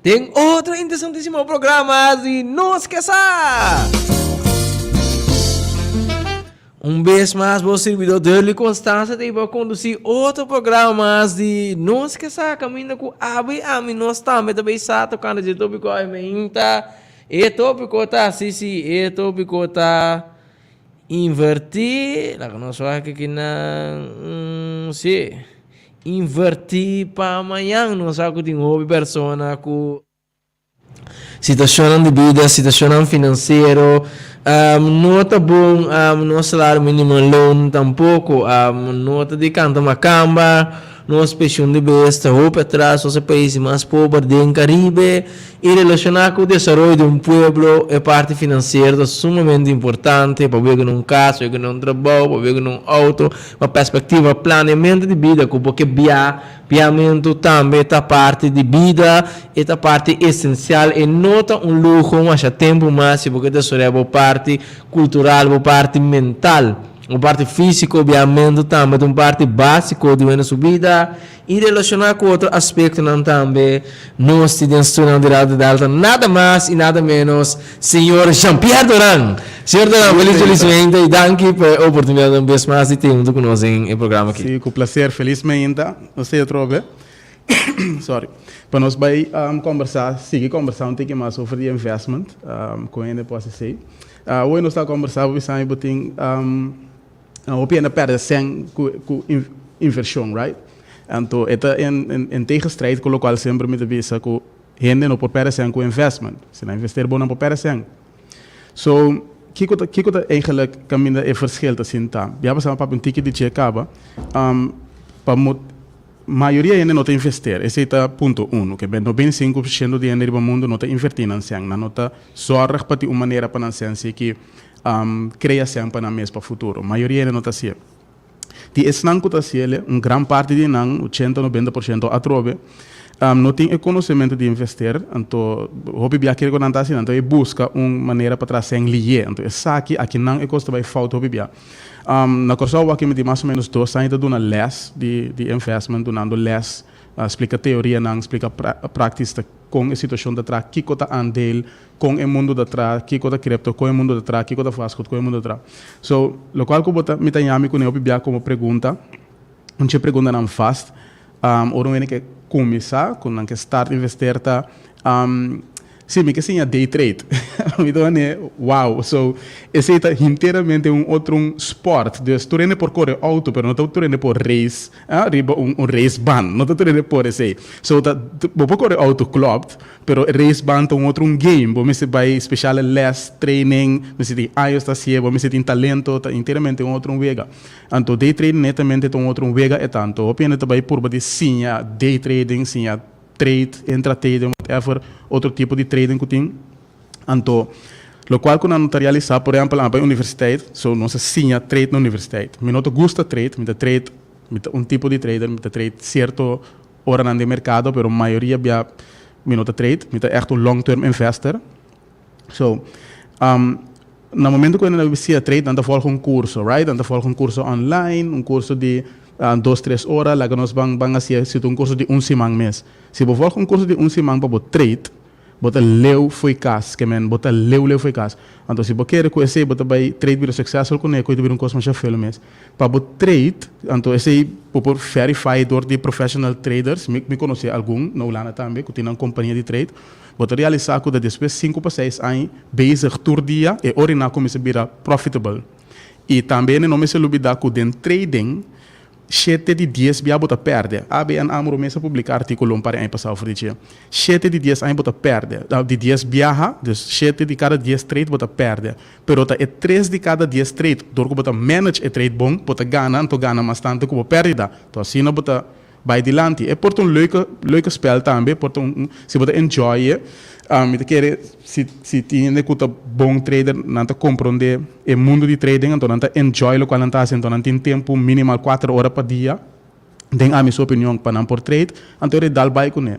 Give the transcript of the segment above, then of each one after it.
Den otro interesantísimo programa di Nos Ke Sa! Un bes mas bo sirbidor Durley Constanza ta iba kondusí otro programa mas di Nos Ke Sa kaminda ku abo i ami nos tambe ta bay sa tokante dje tópiko awe meinta. E tópiko ta, sí sí, e tópiko ta invertí, laga nos wak aki nan, sí. Invertí pa mañan. Nos sa ku tin hopi persona ku situashonnan di bida, situashonnan finansiero no ta bon, nos salario minimo loon tampoko no ta di kanta makamba, nos penshun di bes ta hopi atras, nos e pais di mas pober den Karibe i relashoná ku desaroyo di un pueblo e parti finansiero ta sumamente importante pa wega na un kas, wega na un trabou, pa wega na un outo. Pa perspectiva planeamento di bida cu bo ke bia, biamentu tambe ta parti di bida, e ta parti esencial, e no ta un luho masha tempu mas si bo ke desorea bo parti cultural, bo parti mental, bo parti fisico, biamentu tambe ta un parti basico di wende su bida. I relashoná ku otro aspektonan tambe, nos tin den stunan di Radio Delta nada mas i nada ménos señor Jean Pierre Doran. Señor Doran, felis felismente i danki pa e oportunidat un bes mas di tin huntu ku nos den e programa aki. Sí, ku plaser. Felis meinta. Nos ta atrobe. Sorry. Pa nos bai kombersá, sigui kombersá un tiki mas over di investment ku hende por hasi esei. Awe nos ta kombersá, bo bisa mi bo tin. Hopi hende a perde sèn ku invershon, right? Anto e ta en tegenstrijd ku lokual semper mi ta bisa ku hende no por perde sèn ku investment. Si nan investeer bo nan por perde sèn. So, kiko ta kiko ta eigenlijk kaminda e verschil ta sinta? Bia pasá mi papia un tiki di dje kaba. Pa mayoria hende no ta investeer, esei ta punto uno. Ke ben 95% di hende riba mundu no ta invertí nan sèn. Nan no ta zòrg pa tin un manera pa nan sèn si ki Crea sèn pa nan mes pa futuro. Mayoria hende no ta hacié. Di esnan cu ta haciele, un gran parti di nan, ochenta, 90% atrobe, no tin e conocemento di invester, anto hopi bia kere cu nan ta haci, nan ta bay busca un manera pa traha sèn liye. Anto esaki, aki nan e cos ta bay fout hopi bia. Na Corsou awor mi tin mas o menos dos aña ta duna les di investment, dunando les, splica teorianan, splica practis ta con e situacion ta traha, kico ta aandeel, Kon e mundu ta traha, kiko ta kripto, kon e mundu ta traha, kiko ta vastgoed, kon e mundu ta traha. So, lokual ku bo ta, mi ta yami kuné hopi bia komo pregunta, un dje preguntanan vast, ora un hende ke kuminsá, ku nan ke start investeer ta, Si, mi ke siña day trade. Mi ta wanneer, wow! So, esei ta hinteramente un otro un sport. Dus, tur hende por kore outo, pero no ta tur hende por race, riba un un race band. No ta tur hende por esei. So, ta, bo por kore outo, klopt. Pero race ban ta un otro un game, bo mester bai speciale les, training, mester tin años ta hacié, bo mester tin talento, ta enteramente un otro un wega. Anto day trading netamente ta un otro un wega e ta. Anto hopi hende ta bai purba di siña day trading, siña trade, intra trading, whatever otro tipo di trading cu tin. Anto locual cu nan no ta realisa, por ehempel ami bai universiteit, so nos a siña trade na universiteit. Mi no ta gusta trade, mi ta trade, mi ta un tipo di trader, mi ta trade cierto Oranan den merkado, pero mayoria bia mi no ta trade, mi ta ègt un long term investor. So, na momento ku nan a trade nan ta volga un kurso, right? Nan ta volga un kurso online, un kurso di dos tres ora, laga nos ban ban hasié si ta un kurso di un siman mes. Si bo volga un kurso di un siman pa bo trade, Bo ta leu fo'i kas, ke men, bo ta leu leu fo'i kas. Anto si bo kere ku esei bo ta bai trade bira successful kuné, ku e ta bira un kos masha felu mes. Pa bo trade, anto esei bo por verify dor di professional traders, mi mi konosé algun na Hulanda tambe ku tin nan kompania di trade, bo ta realisá ku ta despues sinku pa seis aña bezig tur dia e ora nan a kuminsá bira profitable. I tambe no mester lubidá ku den trading Shete di dies bia bo ta pèrdè. ABN Amro mes a publiká artíkulo un par di aña pasá over di dje. Shete di dies aña bo ta pèrdè. Di dies biaha, dus shete di kada dies trade bo ta pèrdè. Pero ta e tres di kada dies trade, dor ku bo ta manage e trade bon, bo ta gana, anto gana mas tantu ku bo pèrdida. Anto asina bo ta bai dilanti. E por ta un leuke, leuke spèl tambe, por ta un, si bo ta enjoy e. Mi ta kere si, si tin hende ku ta bon trader, nan ta komprondé e mundu di trading, anto nan ta enjoy lokual nan ta hasi, anto nan tin tempu minimal kuater ora pa dia Den ami su opinion pa nan por trade, anto e dal bai kuné.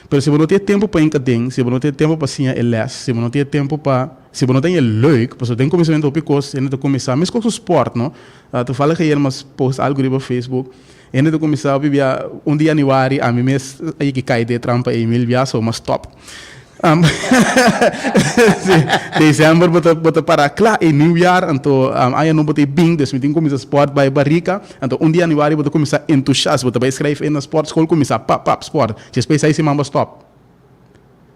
Pero si bo no tin e tempu pa hinka den, si bo no tin e tempu pa siña e les, si bo no tin e tempu pa, si bo no ta e leuk, pasobra den kuminsamentu hopi kos hende ta kuminsá, meskos ku sport no, toevallig ayer mi a post algu riba Facebook, hende ta kuminsá hopi bia un di januari ami mes a yega kai den e trampa ei mil bia so mi a stop. Sí, december bo ta bo ta para kla e nieuwjaar anto aña nobo ta e bin dus mi tin kuminsá sport bai barika anto un di januari bo ta kuminsá entusiast bo ta bai skrijf in na sportschool kuminsá pap pap sport despues seis siman bo stop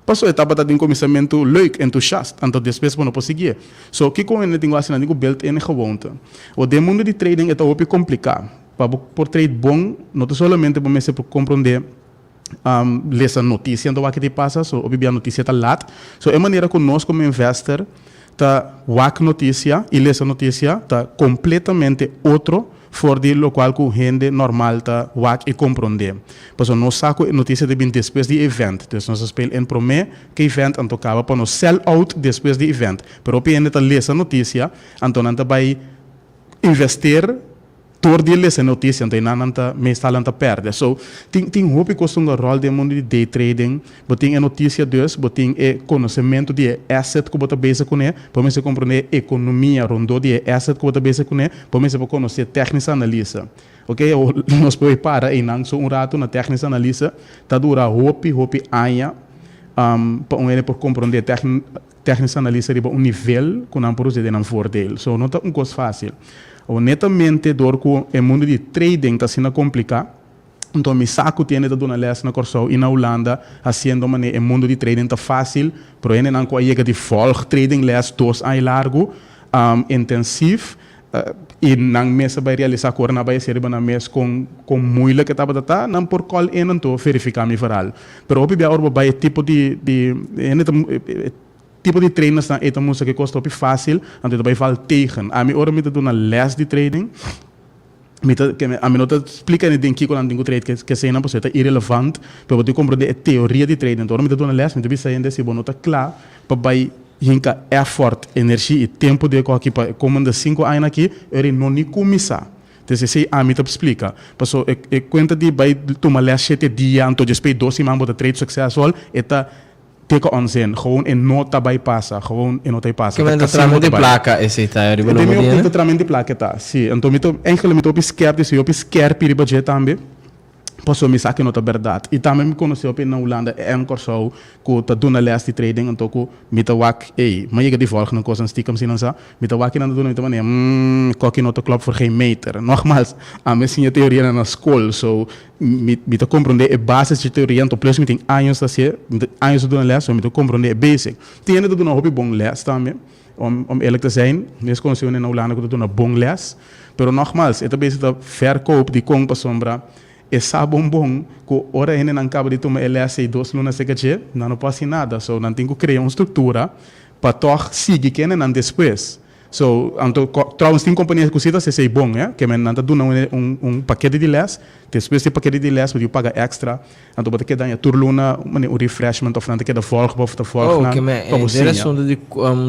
paso e tabata den kuminsamentu leuk entusiast anto despues bo no por siguié so kiko hende tin ku hasi nan tin ku build in e gewoonte bo den mundu di trading e ta hopi kompliká pa bo por trade bon no ta solamente bo mester por komprondé. Lesa noticia anto wak ke ta pasa, so hopi bia noticia ta lat. So e manera ku nos komo investor ta wak noticia i lesa noticia ta kompletamente otro for di lokual ku hende normal ta wak i komprondé. Pasobra nos sa ku e noticia ta bin despues di event, dus nos ta speel in promé ku event anto kaba pa nos sell out despues di event. Pero hopi hende ta lesa noticia anto nan ta bai investeer. Tur dia lesa e noticia anto einan nan ta meestal nan ta perde. So tin tin hopi cos ta hunga rol den e mundo di day trading. Bo tin e noticia dus, bo tin e conocemento di e asset cu bo ta bezig cune, bo mester comprende e economia rondó di e asset cu bo ta bezig cune, bo mester por conoce technische analyse. Ok, awor nos por para einan so un rato na technische analyse. Ta dura hopi hopi aña pa un hende por comprende Technische analyse riba un nivel ku nan por usa den nan voordeel. So no ta un kos fásil. Awor netamente dor ku e mundu di trading ta asina kompliká, anto mi sa ku tin hende ta duna lès na Kòrsou i na Hulanda hasiendo manera e mundu di trading ta fásil, pero hendenan ku a yega di vòlg trading lès dos aña largu, intensief, I nan mes a bai realisá ku ora nan a bai hasié riba nan mes kon kon muilik e tabata ta, nan por call in anto verifiká mi verhaal. Pero hopi bia ora bo bai e tipo di di hende ta e tipo di trainersnan ei ta mustra ku e kos ta hopi fásil, anto e ta bai val tegen. Ami ora mi ta duna lès di trading, mi ta ke ami no ta splika ni den kiko nan tin ku trade ke eseinan pasobra e ta irelevant, pero bo tin ku komprondé e teoria di trading. Anto ora mi ta duna lès mi ta bisa hende si bo no ta kla pa bai hinka effort, energia i tempu den ku aki pa e komende sinku añanan aki, eri no ni kuminsá. Entonces esei ami ta splika. Paso e e kuenta di bai tuma lès shete dia anto djespei dos siman bo ta trade successful, e ta teke onzin. Gewoon e no ta bai pasa. Gewoon e no ta bai pasa. Ke men ta Kasino trament ta di bai. plaka esei ta riba Den lomo mi di opinion hende? ta trament di plaka e ta, si. Anto mi ta eigenlijk mi ta hopi skeptisch, mi hopi skerpi riba dje tambe. Pasobra mi sa ku no ta bèrdat. I tambe mi konosé hopi na Hulanda en Kòrsou ku ta duna lès di trading anto ku mi ta wak ey mi a yega di vòlg nan kosnan stiekem si nan sa mi ta wak kinan ta duna mi ta manera mm kòki no ta klòp for geen meter. Nògmals ami a siña teorianan na skol so mi mi ta komprondé e basis dje teoria anto plus mi tin años ta hasié mi ta años ta duna lès so mi ta komprondé e basic. Tin hende ta duna hopi bon lès tambe. Om om eerlijk te zijn, mi es konosé un na Hulanda ku ta duna bon lès, pero nogmaals, e ta bezig ta verkoop di kon pasobra e sa bon bon ku ora hendenan kaba di tuma e lès ei dos luna seka dje, nan no por hasi nada. So nan tin ku krea un struktura pa tòg sigui kendenan despues. So, anto trouwens tin kompania ku si ta hasi esei bon, eh, ke men nan ta duna un un un pakete di lès, despues di e pakete di lès bo tin ku paga èkstra. Anto bo ta keda haña tur luna manera un refreshment of nan ta keda volg bo of ta volg Oh, nan ke me pa bo e siña. asunto di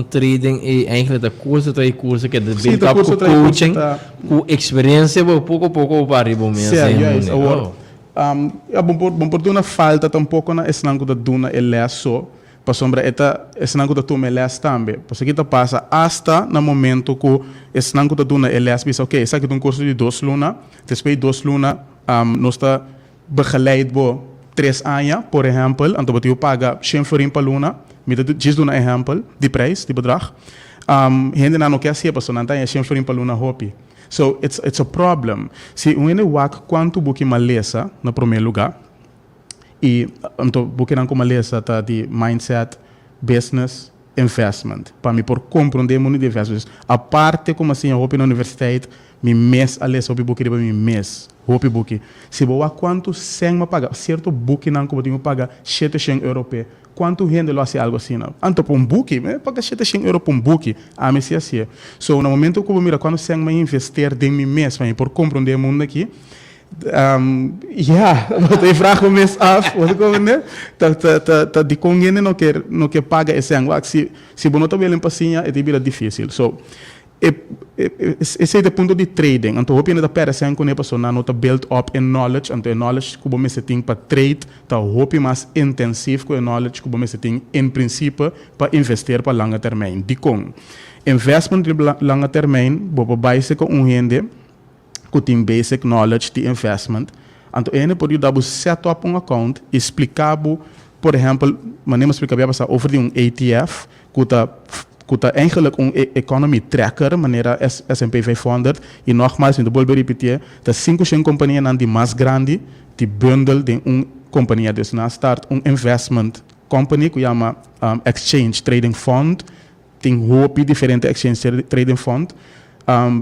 trading e eigenlijk ta curso tra e curso ke ta Sí, build ta up curso ku tra e curso coaching ta. ku experiencia bo poko poko bo pa riba bo mes Sea, den juist. munde. Awor, Oh. ya bo por bo por duna falta tampoco na esnan ku ta duna e les so, pasobra e ta esnan ku ta tuma e les tambe. Pasobra ki ta pasa asta na momento ku esnan ku ta duna e les bisa ok esaki ta un curso di dos luna, despues di dos luna nos ta Begeleid bo tres aña, por ehèmpel, anto bo tin ku paga shen florin pa luna, mi ta djis duna ehèmpel di prijs, di bedrag. Hendenan no ke hasié pasobra nan ta haña shen florin pa luna hopi. So, it's it's a problem. Si un hende wak kuantu buki malesa na promé lugá, i anto bukinan ku malesa ta di mindset, business, investment. Pa mi por komprondé mundu di investment. Dus aparte ku mi a siña hopi na universiteit, mi mes a lesa hopi buki riba mi mes. Hopi buki. Si bo wak kuantu sèn bo a paga, sierto bukinan ku bo tin ku paga shete shen euro p'e. Kuantu hende lo hasi algu asina? Anto pa un buki, mi a paga shete shen euro pa un buki. Ami si hasié. So na momento ku bo mira kuantu sèn mi a investeer den mi mes pa mi por komprondé e mundu aki, Ja, bo ta e vraag bo mes af, bo ta comprende? Ta, ta, ta, ta dikon hende no ke, no ke paga e sèn. Wak, si, si bo no ta willing pa siña, e ta bira difícil. So, E esei ta e punto di trading. Anto hopi hende ta pèrdè sèn kuné pasobra nan no ta build up e knowledge. Anto e knowledge ku bo mester tin pa trade ta hopi mas intensief ku e knowledge ku bo mester tin en prinsipe pa investeer pa langa termijn. Dikon? Investment riba langa termijn bo por bai seka un hende ku tin basic knowledge di investment. Anto e hende por yuda bo set up un account i splika bo, por ehèmpel, manera mi a splika bia pasá over di un ETF ku ta ku ta eigenlijk un economy tracker manera S&P 500 i nogmaals mi ta bolbe ripitié, ta 500 kompanianan di mas grandi di bundel den un kompania. Dus nan a start un investment company ku yama Exchange Trading Fund. Tin hopi diferente Exchange Trading Fund.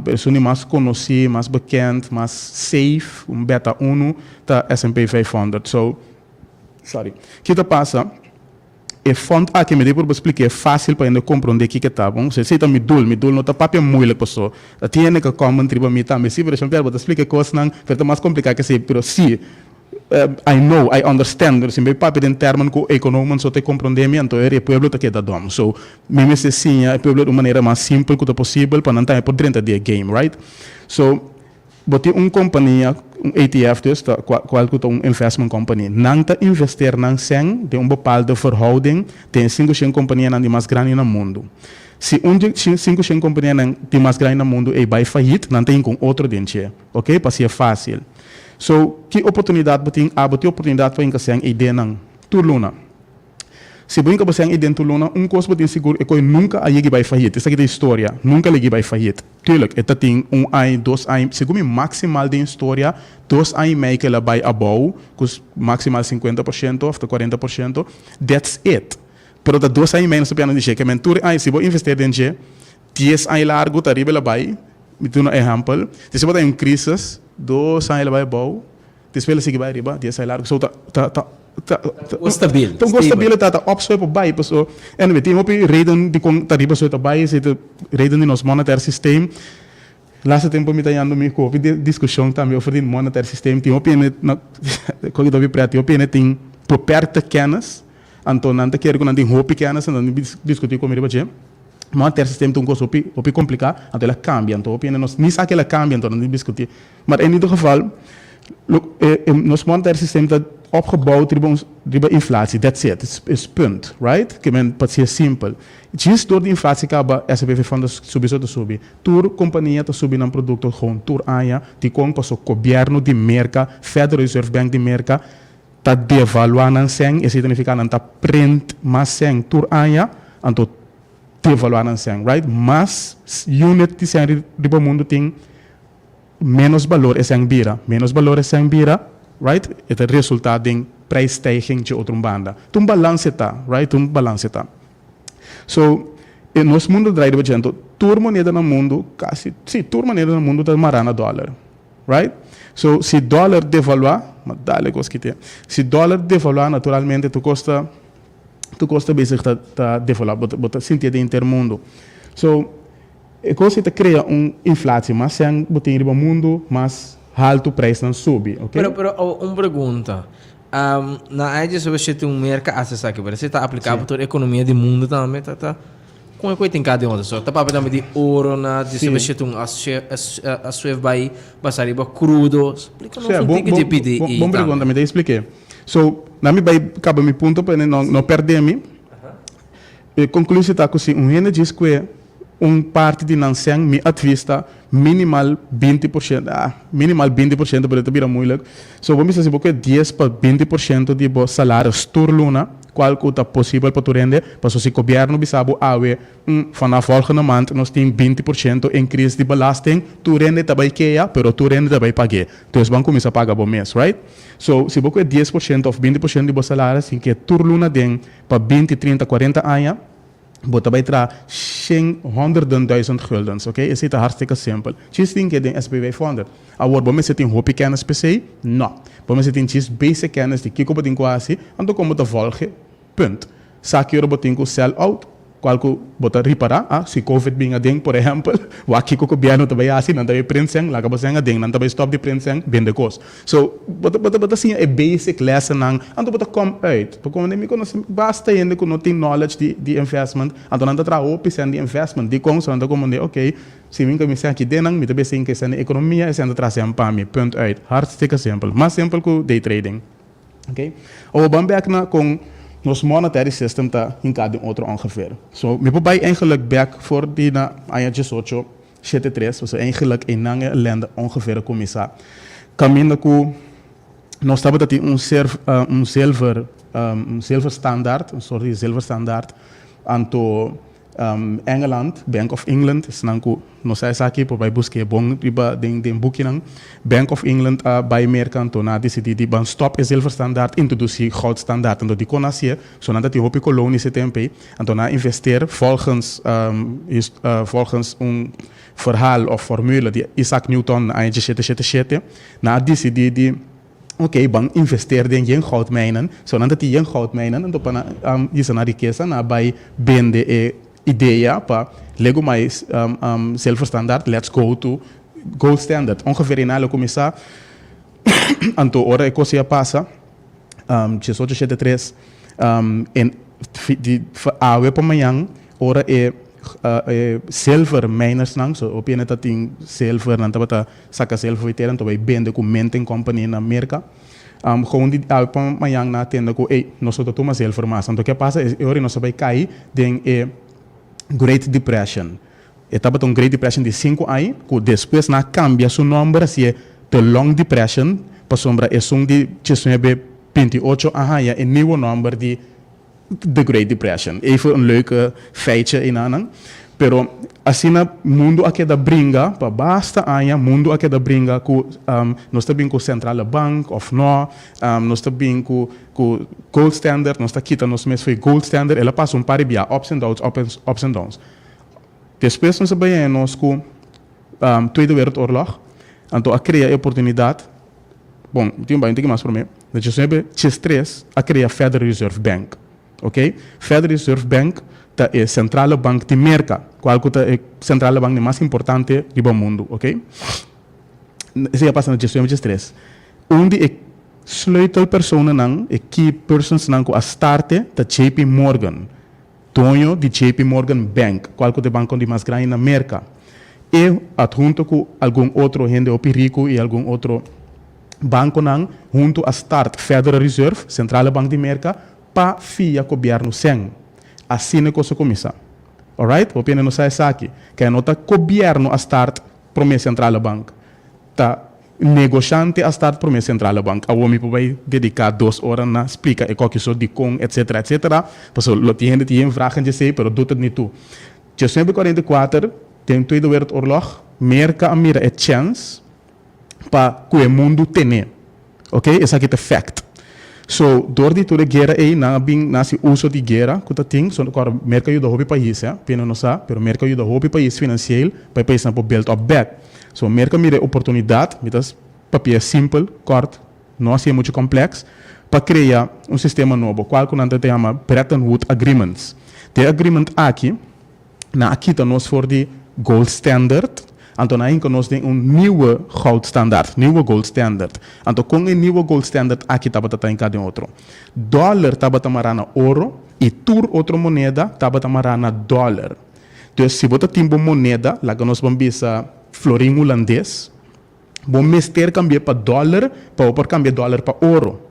Esun di mas konosí, mas bekend, mas safe, un beta unu, ta S&P 500. So, sorry. Ki ta pasa? E fund aki mi ta por splik'é fásil pa hende komprondé kiko ta bon. Esei ta mi doel. Mi doel no ta papia moeilijk paso. Ta tin hende ku comment riba mi tambe. Sí, pero Jean-Pierre, bo ta splika e kosnan, pero ta mas kompliká ke esei. Pero sí, I know, I understand. Pero si mi bai papia den tèrmen ku ekonomen so ta komprondé mi, anto e pueblo ta keda dòm. So, mi mester siña e pueblo di un manera mas simpel ku ta posibel pa nan tambe por drenta di e game, right? So, Bo tin un kompania, un ETF dus, ta kual ku ta un investment company. Nan ta investeer nan sèn den un bepaalde verhouding den e 500 kompanianan di mas grandi na mundu. Si un di e 500 kompanianan di mas grandi na mundu ei bai fayit, nan ta hinka un otro den dje. Ok, pa hasié fásil. So, ki oportunidat bo tin? Abo tin oportunidat pa hinka sèn ei den nan tur luna. Si bo hinka bo sèn ei den tur luna, un kos bo tin sigur, e koe nunka a yegi bai fayit. Esaki ta historia. Nunka a yegi bai fayit. Tuurlijk, e ta tin un aña, 2 aña, segun mi maximal den historia, 2 aña i mei ku el a bai abou, ku maximal 50% òf ta 40%, that's it. Pero ta 2 aña i mei nos ta piano di dje, ke men tur aña, si bo investeer den dje, 10 aña largu ta riba el a bai, mi ta duna ehèmpel, si bo ta den un crisis, 2 aña el a bai abou, despues el a sigui bai riba, 10 aña largu, so ta, ta, ta, ta, ta, Un stabiel. Ta un stabiel, ta up so pa bai, paso, anyway, tin hopi reden di kon ta riba so ta bai, si ta reden di nos monetair systeem. Laatste tempo mi ta yando mi ku hopi diskushon tambe over di monetair systeem. Tin hopi hende na koki ta hopi pret, tin hopi hende tin beperkte kennis, anto nan ta kere ku nan tin hopi kennis, anto nan diskuti ku mi riba dje. Monetair systeem ta un kos hopi hopi kompliká, anto el a kambia, anto hopi hende no ni sa ku el a kambia, anto nan ta diskuti. Maar in ieder geval, nos monetair systeem ta opgebouwd riba un riba inflatie, that's it, is punt, right? Ke men pa sier simpel. Djis door di inflatie kaba S&P 500 subi so ta subi. Tur kompania ta subi nan produkto gewoon tur aña, dikon? Paso gobièrnu di Merka, Federal Reserve Bank di Merka, ta devaluá nan sèn, esei ta nifiká nan ta print mas sèn tur aña, anto devaluá nan sèn, right? Mas unit di sèn riba mundu tin menos balor e sèn bira. Menos balor e sèn bira, right? E ta resultá den prijsstijging dje otro banda. Ta un balanse ta, right? Ta un balanse ta. So, e nos mundu ta draai riba dje. Anto, tur moneda na mundu, kasi, sí, tur moneda na mundu ta mará na dòler, right? So, si dòler devaluá, ma dale kos ki tin. Si dòler devaluá, naturalmente tur kos ta, tur kos ta bezig ta ta devaluá. Bo ta bo ta sintié den henter mundu. So, e kos ei ta krea un inflatie. Mas sèn bo tin riba mundu, mas haltu prijsnan subi, ok? Pero, pero, un pregunta. Na aña 1971 Merka a hasi esaki, pero esei ta apliká pa tur ekonomia di mundu tambe? Ta ta kon e ku e tin kada di otro? So ta papia tambe di oro na 1971 a swift bai basá riba krudo. Splika nos un tiki dje PDI tambe. Bon pregunta, mi ta eksplik'é. So, na mi bai kaba mi punto pa no no pèrdè mi. E konklusie ta ku si un hende djis kue un parti di nan sèn, mi advis ta minimal 20%, ah, minimal 20% pero e ta bira moeilijk. So bo mester si bo kue 10 pa 20% di bo salaris tur luna, kual ku ta posibel pa tur hende, pasobra si gobièrnu bisa bo awe, vanaf volgende maand nos tin 20% increase di belasting, tur hende ta bai kea, pero tur hende ta bai pag'é. Dus ban kuminsá paga bo mes, right? So si bo kue 10% òf 20% di bo salaris, tin ke tur luna den pa 20, 30, 40 aña, bo ta bai traha shen honderden duizend guldens, ok? Esei ta hartstikke simpel. Djis tin ke den S&P 500. Awor, bo mester tin hopi kennis p'esei? No. Bo mester tin djis basic kennis di kiko bo tin ku hasi, anto kon bo ta volge, punt. Sa ki ora bo tin ku sell out? Kual ku bo ta ripará, ah, si Covid bin aden, por ehèmpel, wak kiko gobièrnu ta bai hasi, nan ta bai print sèn, laga bo sèn aden, nan ta bai stòp di print sèn, bende kos. So, bo ta, bo ta, bo ta siña e basic lèssennan, anto bo ta kòm uit. Pasobra mi konosé basta hende ku no tin knowledge di, di investment, anto nan ta traha hopi sèn di investment. Dikon? So nan ta komprendé, oké, si mi hinka mi sèn aki den nan, mi ta bisa hinka e sèn den ekonomia, e sèn ta traha sèn pa mi. Punt uit. Hartstikke simpel. Mas simpel ku day trading. Ok. Awor ban bek na kon nos monetary system ta hinká den otro ongeveer. So mi por bai eigenlijk bek for di na aña diesocho shete tres, pasobra eigenlijk einan e ellende ongeveer a kuminsá. Kaminda ku nos tabata tin un un zilver un zilver standaard, un sort di zilver standaard, anto Engeland, Bank of England, esnan ku no sa esaki por bai busk'é bon riba den den bukinan. Bank of England a bai Merka anto nan a disidí di ban stòp e zilverstandaard, introdusí goudstandaard. Anto dikon nan hasié? So nan ta tin hopi kolonies e tempu ei, anto nan a investeer volgens volgens un verhaal òf formule di Isaac Newton na aña diesshete shete shete, nan a disidí di Ok, ban investeer den yen goudmijnen. So nan ta tin yen goudmijnen, anto pa nan hisa nan rikesa, nan a bai bende e idea pa lego mai silver standard, let's go to gold standard. Ongeveer einan lo kuminsá, anto ora e kos ei a pasa, diesocho shete tres, en di awe pa mañan ora e silver mijnersnan, so hopi hende ta tin silver, nan tabata Saka self for tera anto bai bende ku Minting Company na Merka. Gewoon di awe pa mañan nan a tende ku ey, nos no ta tuma zilver mas. Anto ke a pasa e ora nos a bai kai den e Great Depression. E tabata un Great Depression di sinku aña ku despues nan a kambia su nomber hasié The Long Depression pasobra esun di diesnuebe binti ocho a haña e nieuwe nomber di The Great Depression. Even un leuke feitje einanan. Pero asina mundu a keda bringa pa basta aña, mundu a keda bringa ku nos ta bin ku centrale bank of no, nos ta bin ku ku gold standard, nos ta kita nos mes for e gold standard. El a pasa un par di bia, ups and downs, ups and downs. Despues nos a bai haña nos ku Tweede Wereldoorlog, anto a krea e oportunidat. Bon, mi tin un bai un tiki mas promé. Na diesnuebe diestres a krea Federal Reserve Bank. Ok? Federal Reserve Bank ta e sentrale bank di Merka, kual ku ta e sentrale bank di mas importante riba mundu. Ok? Esei a pasa na diesnuebe diestres. Un di e sleutelpersonanan, e key personsnan ku a starte ta JP Morgan. Doño di JP Morgan Bank, cual cu ta e banco di mas grandi na Merca. E, adhunto cu algun otro hende hopi rico y algun otro banconan, hunto a start Federal Reserve, Centrale Bank di Merca, pa fia gobierno cen. Asina e cos a cuminsa. Alright? Hopi hende no sa esaki. Kaya no ta gobierno a start prome Centrale Bank. Ta Negoshante a start prome Centrale Bank. Awor mi por bai dedica dos ora na splica e koki so dicon etcetera etcetera pasobra lo tin hende tin yen vragen djesey pero doet het niet toe. Diesnuebe cuarenta i kuater den Tweede Wereldoorlog Merca a mira e chens pa cu e mundu tene. Ok esaki ta fact. So door di tur e guera ey nan a bin nan haci uso di guera cu ta tin so kor Merca a yuda hopi pais he pena no sa pero Merca a yuda hopi pais financieel pa e paisnan por build up back. So Merca mira e oportunidad, mi ta papia simpel, kort, no hacié mucho complex, pa crea un sistema nobo, cual cu nan ta yama Bretton Woods Agreements. Den e agreement aki, nan a kita nos for di gold standard, anto nan a hinca nos den un nieuwe goud standaard, nieuwe gold standard. Anto con e nieuwe gold standard aki tabata ta hinca den otro? Dollar tabata mara na oro y tur otro moneda tabata mara na dollar. Dus si bo ta tin bo moneda, laga nos ban bisa florin hulandes, bo mester cambi'é pa dollar pa bo por cambia dollar pa oro.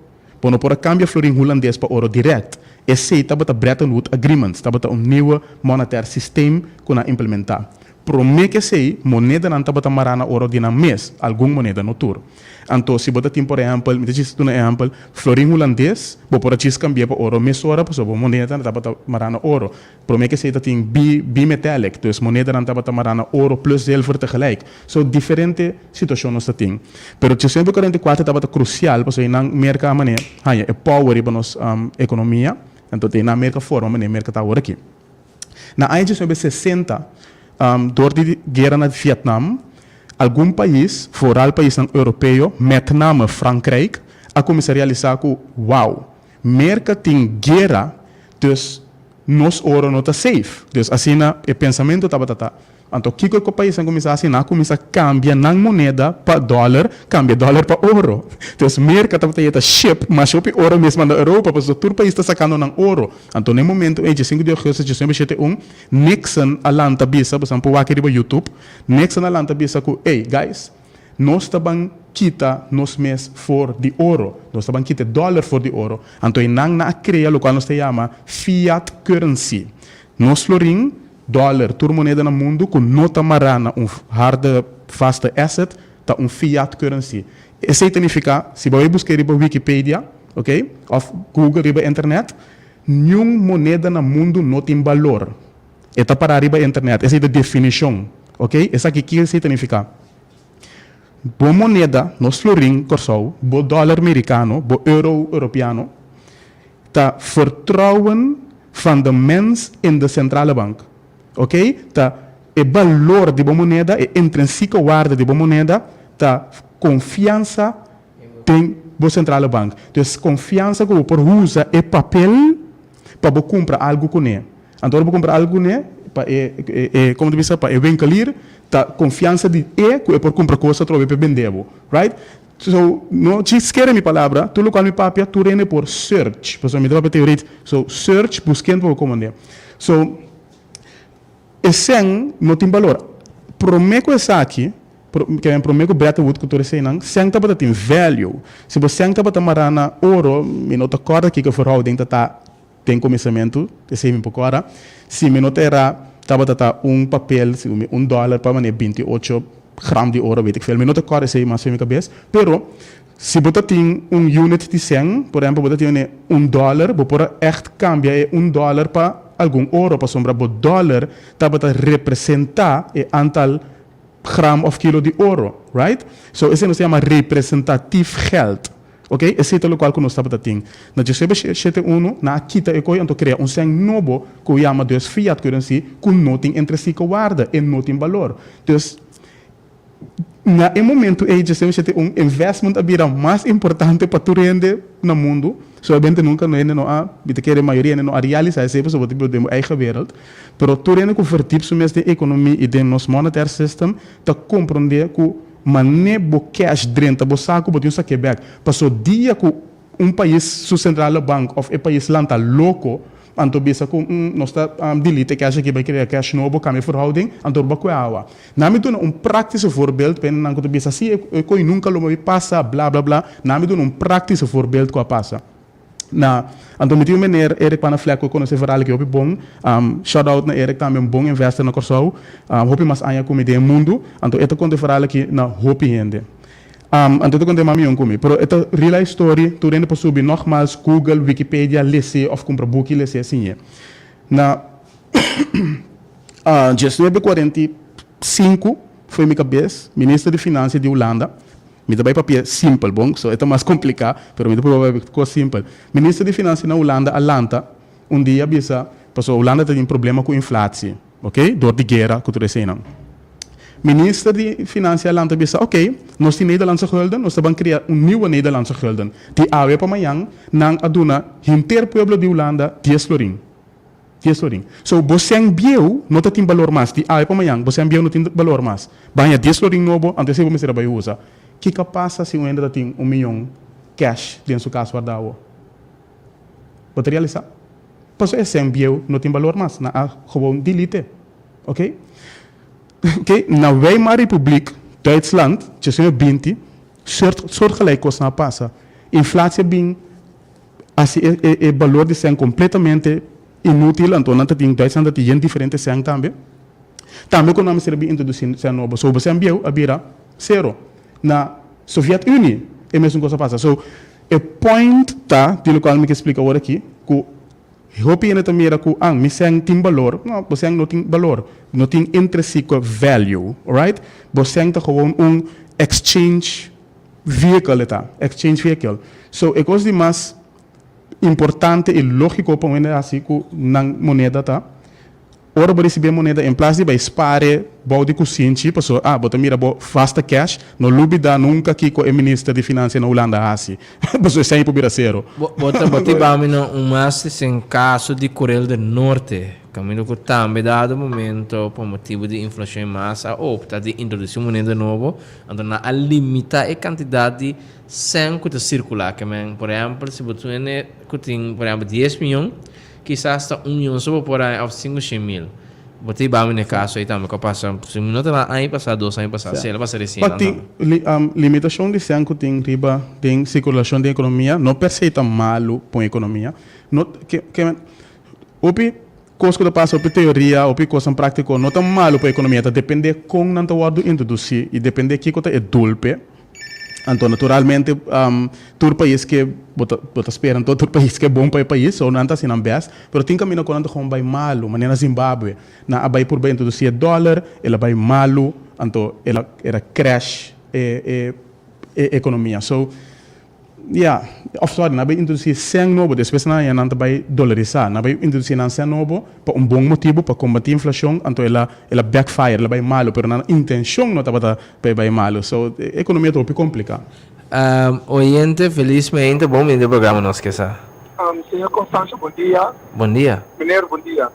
Bo no por a cambia florin hulandes pa oro direct. Esey tabata Bretton Woods Agreements, tabata un nieuwe monetair systeem cu nan a implementa. Prome cu esey, monedanan tabata mara na oro di nan mes, algun moneda, no tur. Anto si bo ta tin por ehempel, mi ta djis duna ehempel, florin hulandes, bo por a djis cambi'é pa oro mesora pasobra bo moneda tabata mara na oro. Promé ke esei ta tin bi bimetallic, dus monedanan tabata mará na oro plus zilver tegelijk. So diferente situashon nos ta tin. Pero 1944 tabata krusial pasobra einan Merka a manera haña e power riba nos ekonomia, anto te einan Merka forma manera Merka ta awor aki. Na aña 1960, dor di guera na Vietnam, algun pais, vooral paisnan europeo, met name Frankrijk, a kuminsá realisá ku, wow, Merka tin guera, dus. Nos oro no ta safe. Dus asina e pensamentu tabata ta. Anto kiko ku paisnan kuminsá hasi? Nan a kuminsá kambia nan moneda pa dòler, kambia dòler pa oro. Dus Merka tabata yeta ship masha hopi oro mes manda Europa pasobra tur pais ta sakando nan oro. Anto na e momentu ei, 5 di augustus 1971, Nixon a lanta bisa, boso nan por wak riba YouTube, Nixon a lanta bisa ku, Ey, guys, nos ta ban kita nos mes for di oro. Nos ta ban kita e dòler for di oro. Anto einan nan a krea lokual nos ta yama fiat currency. Nos florin, dòler, tur moneda na mundu ku no ta mará na un harde vaste asset ta un fiat currency. Esei ta nifiká, si bo bai busk'é riba Wikipedia, ok, òf Google riba internet, niun moneda na mundu no tin balor. E ta pará riba internet. Esei ta definishon, ok. Esaki ki esei ta nifiká? Bo moneda, nos florin Kòrsou, bo dòler merikano, bo euro europeano, ta vertrouwen van de mens in de centrale bank. Ok? Ta e balor di bo moneda, e intrinsieke waarde di bo moneda ta konfiansa den bo centrale bank. Dus konfiansa ku bo por usa e papel pa bo kumpra algu kuné. Anto ora bo kumpra algu kuné, pa e, e, komo ta bisa, pa e winkelier ta konfiansa di e ku e por kumpra kos atrobe pa e bende bo. Right? So, no djis kere mi palabra, tur lokual mi papia, tur hende por search, pasobra mi ta papia teorit. So, search, busk'é pa bo komand'é. So, e sèn no tin balor. Promé ku esaki, ke men promé ku Bretton Woods ku tur eseinan, sèn tabata tin value. Si bo sèn tabata mará na oro, mi no ta kòrda kiko verhouding ta ta Den kuminsamentu, esei mi por kòrda, si mi no ta erá, tabata ta un papel, si mi un dòler pa manera 28 gram di oro, weet ik veel. Mi no ta kòrda esei mas den mi kabes. Pero, si bo ta tin un unit di sèn, por ehèmpel bo ta tin manera un dòler, bo por a ègt kambia e un dòler pa algun oro, pasobra bo dòler tabata representá e antal gram òf kilo di oro, right? So, esei nos ta yama representatief geld. Ok, esei ta lokual ku nos tabata tin. Na diesnuebe shete unu, nan a kita e koi anto krea un sèn nobo ku yama dus fiat currency ku no tin intrinsieke waarde, e no tin balor. Dus, na e momentu ei, 1971, investment a bira mas importante pa tur hende na mundu. Solamente nunka no hende no a, mi ta kere mayoria hende no a realisa esei pasobra bo ta biba den bo eigen wereld. Pero tur hende ku verdiep su mes den ekonomi i den nos monetair system ta komprondé ku Mane bo cash drenta bo saco bo tin un saque bek. Paso dia cu un pais su centrale bank of e pais lanta loco anto bisa cu nos ta delete e cash aki bay crea cash nobo cambia verhouding anto bo cue awa. Na mi duna un practice voorbeeld pa hendenan cu ta bisa si e coy nunca lo bay pasa bla bla bla na mi duna un practice voorbeeld cu a pasa. Na anto mi tin un meneer Eric Panafleck ku konosé vooral aki hopi bon. Shout out na Eric tambe un bon investor na Kòrsou. Hopi mas aña ku mi den e mundu. Anto e ta konta e verhaal aki na hopi hende. Anto e ta konta e mami yon ku mi. Pero e ta real life story, tur hende por subi nogmaals Google, Wikipedia, les'é òf kumpra buki les'é siñ'é. Na 1945 fo'i mi kabes, minister di finansia di Hulanda, Mi ta bai papia simpel, bon, so e ta mas kompliká, pero mi ta proba bai kos simpel. Minister di Finansia na Hulanda a lanta un dia a bisa, pasobra Hulanda ta tin problema ku inflatsie, ok, dor di guera ku tur eseinan. Minister di Finansia a lanta a bisa, ok, nos tin Nederlandse gulden, nos ta ban krea un nieuwe Nederlandse gulden. Di awe pa mañan nan a duna henter pueblo di Hulanda dies florin. Dies florin. So, bo sèn bieu no ta tin balor mas. Di awe pa mañan, bo sèn bieu no tin balor mas. Baña dies florin nobo, anto esei bo mester a bai usa. Kiko a pasa si un hende ta tin un miyon cash den su kas wardá awo? Bo ta realisá? Pasobra e sèn bieu no tin balor mas. Nan a gewoon delete. Ok? Ok, na Weimar Republiek, Duitsland, 1920, soort, soortgelijk kosnan a pasa. Inflatie a bin. Hasi e balor di sèn kompletamente inútil, anto nan ta tin, Duitsland ta tin yen diferente sèn tambe. Tambe ku nan mester a bin introdusí sèn nobo. So bo sèn bieu a bira sero. Na Soviet Unie e mesun kos a pasa. So e point ta, di lokual mi ke splika awor aki, ku hopi hende ta mira ku an mi sèn tin balor. No, bo sèn no tin balor. No tin intrinsieke value, alright? Bo sèn ta gewoon un exchange Vehicle e ta, exchange vehicle. So e kos di mas importante i lógiko pa un hende hasi ku nan moneda ta, Ora bo risibí e moneda en plas di bai spare bou di kusinchi paso ah bo ta mira bo vasta cash no lubida nunka kiko e minister di finansia na Hulanda a hasi paso esei por bira sero. Bo ta bo ta bami na un mas den kaso di Corel del Norte kaminda ku tambe dado momento pa motibu di inflashon i mas a opta di introdusí un moneda nobo anto nan a limita e kantidat di sèn ku ta sirkulá ke men por ehèmpel si bo tene ku tin por ehèmpel dies miyon Kisas ta un mion so bo por haña òf 500.000. Bo ta hiba mi na e kaso ei tambe ku a pasa, si mi no ta na aña pasá, dos aña pasá, si el a pasa resien nan tambe. Tin limitashon di sèn ku tin riba den sirkulashon den ekonomia no per se ta malu pa un ekonomia. No ke ke men hopi kos ku ta pasa, hopi teoria, hopi kosnan práktiko no ta malu pa ekonomia, ta dependé kon nan ta wòrdu introdusí i dependé kiko ta e doel p'e. Anto naturalmente tur pais ke bo ta bo ta spera anto tur pais ke bon pa e pais so nan ta hasi nan best pero tin kaminda ku nan ta gewoon bai malu manera Zimbabwe nan a bai purba introdusi e dollar el a bai malu anto el a el a crash e e e ekonomia so ya of sorry nan a bai introdusi sèn nobo despues nan a haña nan ta bai dolarisa nan a bai introdusi nan sèn nobo pa un bon motibu pa kombati inflashon anto el a el a backfire el a bai malu pero nan intenshon no tabata Pa e bai malu. So, e ekonomia ta hopi kompliká. Oyente, Felis meinta, bon bini den programa Nos Ke Sa. Señor Constancio, bon dia. Bon dia. Meneer, bon dia.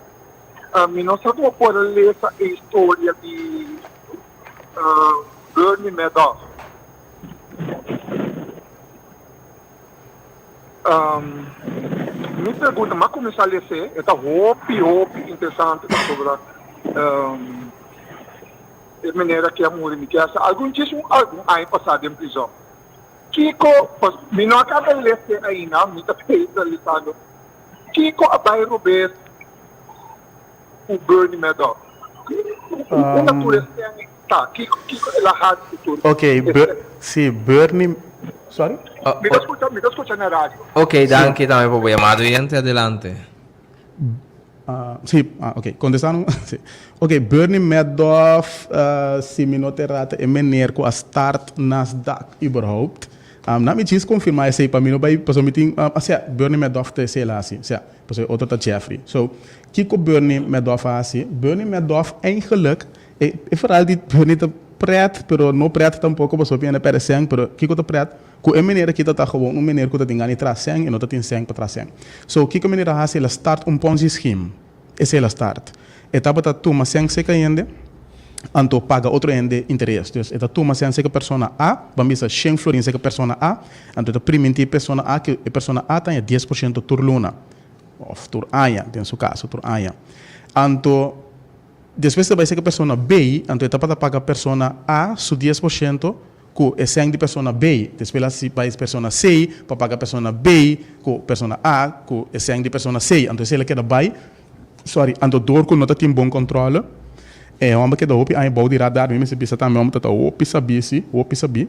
Mi no sa ku bo por a lesa e historia di Bernie Madoff. Mi pregunta, mi a kuminsá les'é, e ta hopi, hopi interesante pasobra E manera ki a muri mi kier sa algun djis un algun aña pasá den prizòn. Kiko, pas mi no a kaba lese ainda, mi ta bezig lesando, kiko a bai robes ku Bernie Madoff? Unda tur e sèn ta? Kiko, kiko el a hasi ku tur Ok, e sèn? si, Bernie, sorry? Mi ta skucha, mi ta skucha na radio. Ok, danki tambe pa bo yamada. Oyente, adelante. Sí, ok, contesta no? Sí. Ok, Bernie Madoff, si mi no ta errata, e meneer cu a start Nasdaq überhaupt. Na mi djis confirma esey pa mi no bay, pasobra mi tin, osea, Bernie Madoff ta esey el a haci, osea, pasobra e otro ta Jeffrey. So, kico Bernie Madoff a haci? Bernie Madoff eigenlijk, e verhaal di Bernie ta pret, pero no pret tampoco pasobra mi a perde cen, pero kico ta pret? Ku e meneer aki ta ta gewoon un meneer ku ta tin gana di traha sèn i no ta tin sèn pa traha sèn. So, kiko e meneer a hasi? El a start un Ponzi scheme. Esei el a start. E tabata tuma sèn seka hende, anto paga otro hende interes. Dus, e ta tuma sèn seka persona A, ban bisa shen florin seka persona A, anto e ta primintí persona A ku e persona A ta haña 10% tur luna, òf tur aña, den su kaso, tur aña. Anto, despues e ta bai seka persona B, anto e tabata paga persona A su 10%, Ku e sèn di persona B, despues la bai persona C pa paga persona B ku persona A ku e sèn di persona C. Anto esei la keda bai, sorry, anto dor ku no ta tin bon kòntròle, e hòmber keda hopi aña bou di radar. Mi mester bisa tambe hòmber ta ta hopi sabí si, hopi sabí.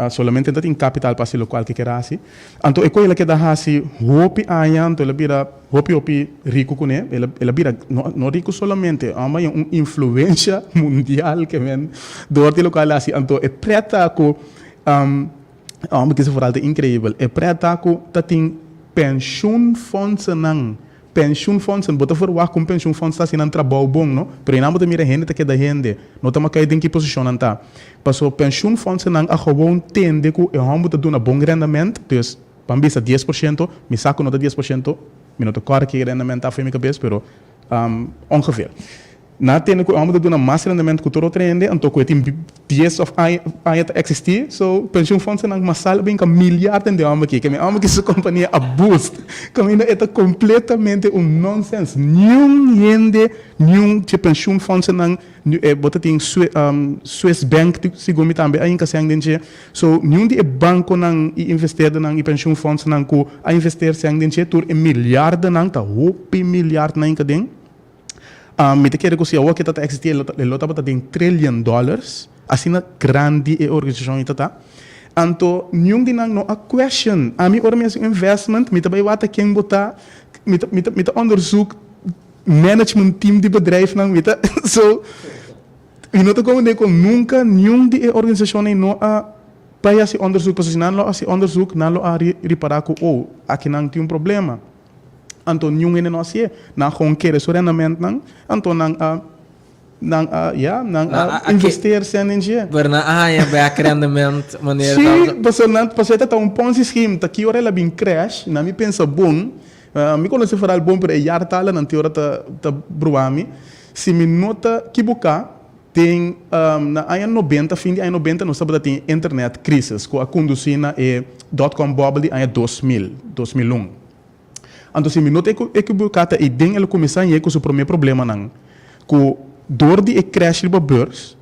Solamente no ta tin kapital pa hasi lokual ke kier hasi. Anto e koe el a keda hasi hopi aña, anto el a bira hopi hopi riku kuné. El a el a bira no no riku solamente, hòmber haña un influensha mundial ke men dor di lokual el a hasi. Anto e pret ta ku hòmber kisa foral ta inkreibel. E pret ta ku ta tin penshunfondsennan Pensioenfondsen, bo ta verwagt ku un pensioenfonds ta hasi nan trabou bon, no? Pero einan bo ta mira hende ta keda hende, no ta makai den ki posishon nan ta. Paso pensioenfondsennan a gewoon tende ku e hòmber ta duna bon rendament, dus ban bisa 10%, mi sa ku no ta 10%, mi no ta kòrda ke rendament ta afo mi kabes, pero ongeveer. Nan a tende ku e hòmber ta duna mas rendament ku tur otro hende, anto ku e tin dies òf aña aña ta eksistí. So, pensioenfondsennan masal a brinka miliarden den e hòmber aki. Kende e hòmber aki su kompania a boost. Kaminda e ta kompletamente un nonsens. Niun hende, niun dje pensioenfondsennan, bo ta tin Swiss Bank segun mi tambe a hinka sèn den dje. So, niun di e bankonan i investeerdernan i pensioenfondsennan ku a investeer sèn den dje, tur e miliardennan, ta hopi miliardnan hinka den. Mi ta kere ku si awor ke ta ta eksistí e lo tabata den trillion dollars, asina grandi e organisashon ei ta ta. Anto niun di nan no a question. Ami ora mi hasi un investment mi ta bai wak ta ken bo ta, mi ta mi ta mi ta onderzoek management team di bedrijfnan, mi ta so mi no ta komprende ku nunka niun di e organisashon ei no a bai hasi onderzoek, pasobra si nan lo hasi onderzoek nan lo a ripará ku oh akinan tin un problema. Anto niun hende no a hasié. Nan gewoon kere su rendementnan, anto nan a nan a ya, nan a investeer sèn den dje. Pero nan a haña bèk rendement manera Sí, pasobra nan pasobra e ta un Ponzi scheme, ta ki ora el a bin crash, nan mi pensa bon, mi konosé foral bon pero e jaartallen te ora ta ta brua mi, si mi no ta kibuká, Den na aña nobenta, fin di aña nobenta nos tabata tin internet crisis cu a conduci na e dot-com bubble di aña 2000, 2001. Anto si mi no ta ekiboca ta eyden el a cuminsa ñe cu su prome problemanan cu door di e crash riba beurs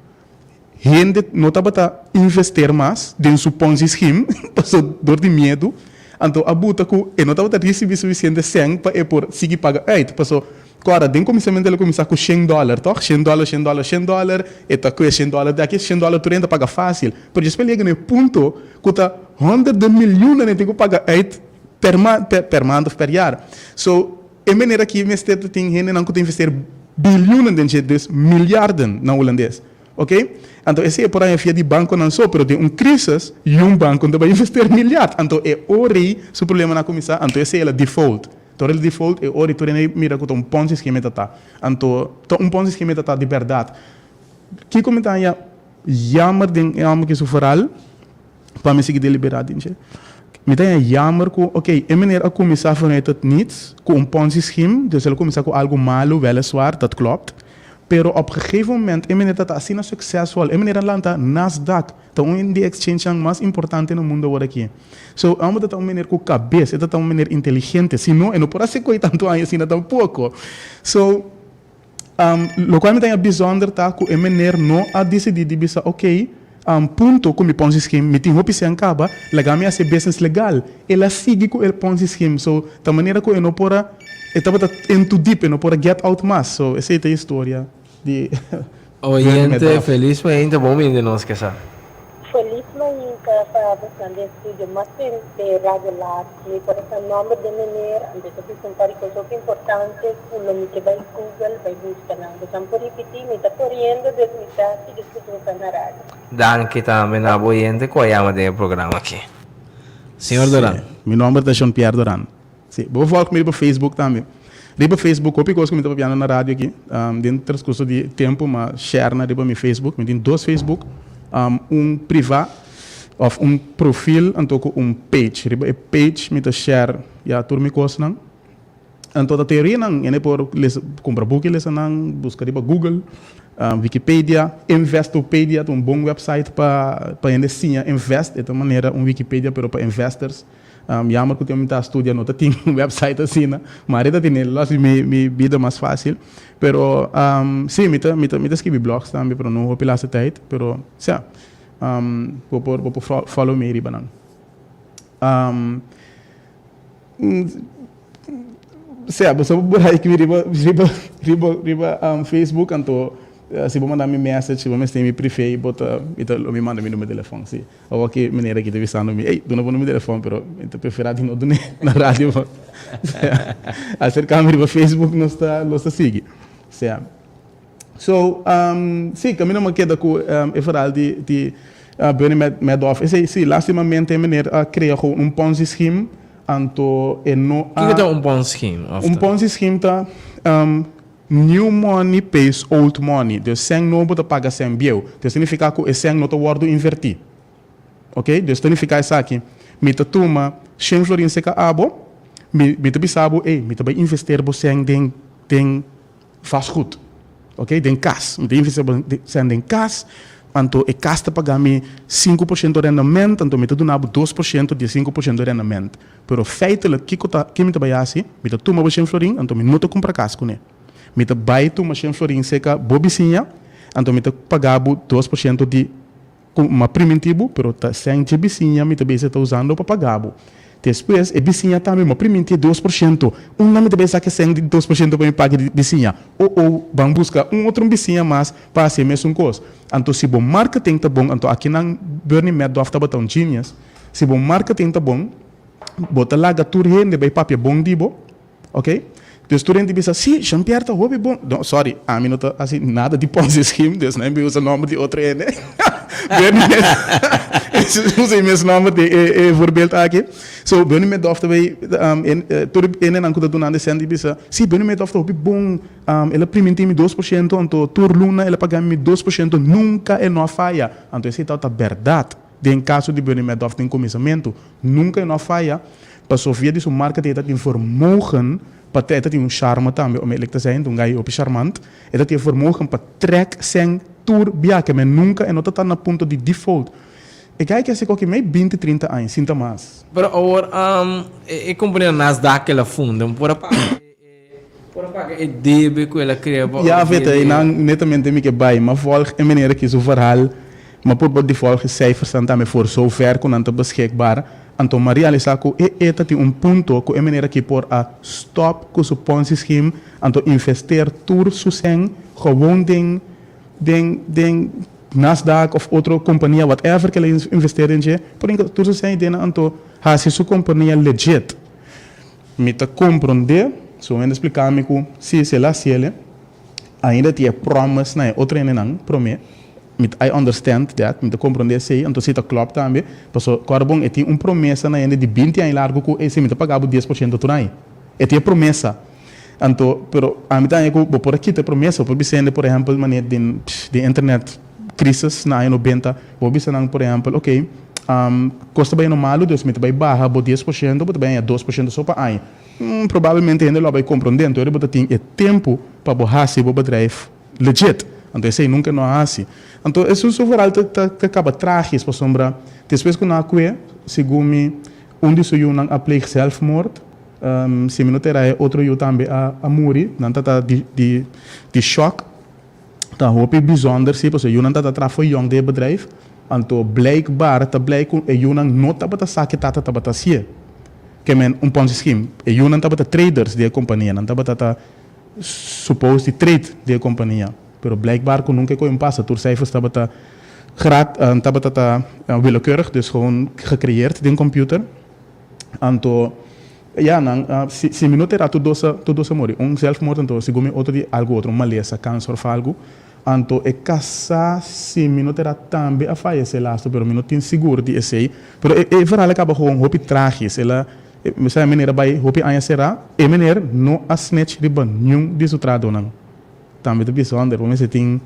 hende no tabata invester mas den su ponzi scheme paso door di miedo anto a buta cu e no tabata ricibi suficiente cen pa e por sigui paga uit paso Kòrda, den kuminsamentu el a kuminsá ku shen dòler, tòg? Shen dòler, shen dòler, shen dòler, e ta kue shen dòler di aki, shen dòler tur hende ta paga fásil. Pero despues el yega na e punto ku ta hònderden milionnan e tin ku paga uit per ma, per, per maand òf per jaar. So, e manera aki mester ta tin hendenan ku ta investeer bilionnan den dje, dus miliarden na hulandes. Oké? Anto esei e por haña via di bankonan so, pero den un krísis, yun banko no ta bai investeer miliard. Anto e ora ei su problemanan a kuminsá, anto esei el a default. Tor el default e ora tur hende mira ku ta un ponzi scheme ta ta. Anto ta un ponzi scheme ta ta di bèrdat. Kiko mi ta haña jammer den e hòmber ki su foral pa mi sigui deliberá den dje? Mi ta haña jammer ku ok e meneer a kuminsá vanuit het niets ku un ponzi scheme, dus el a kuminsá ku algu malu weliswaar, dat klopt, pero op gegeven moment e meneer ta ta asina suksesvol, e meneer a lanta Nasdaq. Ta un di e exchangenan mas importante na mundo awor aki. So, e homber ta ta un meneer cu cabes, e ta ta un meneer inteligente. Si no, e no por haci coy tanto aña asina tampoco. So, locual mi ta haña bijzonder ta cu e meneer no a dicidi di bisa, ok, punto cu mi Ponzi scheme, mi tin hopi cen caba, laga mi haci e business legal. El a sigui cu e Ponzi scheme. So, ta manera cu e no por a, e tabata in too deep, e no por a get out mas. So, esey ta e historia di. Oyente, felis mainta, bon bini den nos kesa. Felis mainta pa bosnan den studio mas den Radio Laat. Mi por a sa nomber den meneer, anto ta bisa un par di cos hopi importante cu lo mi ke bay Google bay busca nan. Bosnan por ripiti, mi ta coriendo des mi ta sigui scucha bosnan na radio. Danki tambe na bo oyente cu a yama den e programa aki. Señor Doran. Si, mi nomber ta Jean Pierre Doran. Si, bo volg mi riba Facebook tambe. Riba Facebook hopi kos ku mi ta papiando na radio aki, den transkurso di tempu m'a share nan riba mi Facebook. Mi tin dos Facebook, un privá òf un profil anto ku un page. Riba e page mi ta share ya tur mi kosnan. Anto ta teorianan, hende por lesa, kumpra buki lesa nan, buska riba Google, Wikipedia, Investopedia ta un bon website pa pa hende siña invest, e ta manera un Wikipedia pero pa investors. Jammer ku mi ta studia no ta tin un website asina, ma ahorita tin el, lo hasi mi mi bida mas fácil. Pero si mi ta mi ta mi ta skibi blogs tambe pero no hopi laatste tijd, pero sea bo por bo por follow mi riba nan. Sea bo sa por like mi riba riba riba riba Facebook anto si bo manda mi message si bo mester mi privé bo ta mi ta lo mi manda mi numero di telefòn si. Awor ki meneer aki ta bisando mi, ey, duna bo numero di telefòn, pero mi ta preferá di no dun'é na radio. Sea, aserká mi riba Facebook, nos ta, nos ta sigui. Sea, so, sí, kaminda mi a keda ku e verhaal di, di Bernie Madoff. Esei, sí, lastimamente e meneer a krea gewoon un Ponzi scheme, anto e no a. Kiko ta un Ponzi scheme? Of Un Ponzi scheme ta New money pays old money, dus sèn nobo ta paga sèn bieu. Dus ta nifiká ku e sèn no ta wòrdu invertí. Ok, dus ta nifiká esaki, mi ta tuma shen florin seka abo, mi mi ta bisa bo, ey, mi ta bai invester bo sèn den den vastgoed, ok, den kas. Mi ta invester bo sèn den kas, anto e kas ta paga mi 5% rendement, anto mi ta duna bo 2% di e 5% rendement. Pero feitelijk kiko ta ke mi ta bai hasi? Mi ta tuma bo shen florin, anto mi no ta kumpra kas kuné. Mi ta bai tuma shen florin serka bo bisiña, anto mi ta paga bo 2% di ku mi a priminti bo, pero ta sèn dje bisiña mi ta bisa ta usando pa paga bo. Despues e bisiña tambe mi a priminti e 2%, unda mi ta bai saka e sèn di 2% pa mi paga di bisiña? O o ban buska un otro bisiña mas pa hasi e mesun kos. Anto si bo marketing ta bon, anto akinan Bernie Madoff tabata un genius, Si bo marketing ta bon, bo ta laga tur hende bai papia bon di bo, ok? Dus tur hende bisa, si, Jean Pierre ta hopi bon. No, sorry, ami no ta hasi nada di Ponzi scheme, dus no mi usa nomber di otro hende. Usa e mes nòmber den e voorbeeld aki. So Bernie Madoff ta bay tur e hendenan ku ta dunando e sèn di bisa, si Bernie Madoff ta hopi bon, el a priminti mi 2%, anto tur luna el a paga mi 2%, nunka e no a faya. Anto esei tabata bèrdat den kaso di Bernie Madoff den kuminsamentu. Nunka e no a faya, paso via di su marketing e ta tin vermogen pa e ta tin un charme tambe, om eerlijk te zijn, ta un gai hopi charmant. E ta tin e vermogen pa trek sèn tur biaha, men nunka e no ta ta na punto di default. E gai ke hasi koki mei 20, 30 aña, sinta mas. Pero awor e kompania Nasdaq el a funda, por a paga e por a paga e debe ku el a krea pa Ya vete, einan netamente mi ke bai, ma volg e meneer aki su verhaal, ma por por di volg e cijfersnan tambe voor zover ku nan ta beschikbaar, anto m'a realisa ku e e ta tin un punto ku e meneer aki por a stop ku su Ponzi scheme, anto investeer tur su sèn gewoon den den den Nasdaq of otro kompania whatever ku el a investeer den dje, por hinka tur su sèn den anto hasi su kompania legit. Mi ta komprondé, su hende splika mi ku si si el a hasiel ainda tin e promise na e otro hendenan promé, mi ta I understand that, mi ta komprondé esei, anto esei ta klòp tambe, paso kòrda bon e tin un promesa na hende di 20 aña largu ku ey si mi ta paga bo 10% tur aña, e tin e promesa. Anto, pero ami ta haña ku bo por a kita e promesa, bo por bisa hende por ehèmpel manera den den internet crisis na aña 90, bo por bisa nan por ehèmpel ok, kos ta bayendo malu dus mi ta bai baha bo 10%, bo ta bai haña 2% so pa aña. Probablemente hende lo a bai komprondé, anto ora bo ta tin e tempu pa bo hasi bo bedrijf legit. Anto esei nunka no a hasi. Anto esun su vooral ta ta kaba tragis pasobra despues ku nan a kue, segun mi, un di su yunan a pleeg zelfmoord. Si mi no ta era e otro yu tambe a muri, nan ta ta di di di shock. Ta hopi bijzonder si, pasobra e yunan ta ta traha for yong den e bedrijf, anto blijkbaar ta blij ku e yunan no tabata sa ke tata tabata hasié. Ke men un Ponzi scheme. E yunan tabata traders di e kompania, nan tabata ta suppose di trade di e kompania, pero blijkbaar ku nunka e koe pasa, tur cijfers tabata grat tabata ta willekeurig, dus gewoon gecreëerd den computer. Anto, ya, nan, si, si mi no ta era tur dos a, tur dos a muri. Un zelfmoord anto segun mi otro di algu otro, un malesa, kanser of algu. Anto e kasá, si mi no ta era tambe a fayesé lastu, pero mi no tin sigur di esei. Pero e, e verhaal a kaba gewoon hopi tragis. El a, mi sa e meneer a bai hopi aña será, e meneer no a snitch riba niun di su tradonan. Tambe ta bijzonder, bo mester tin,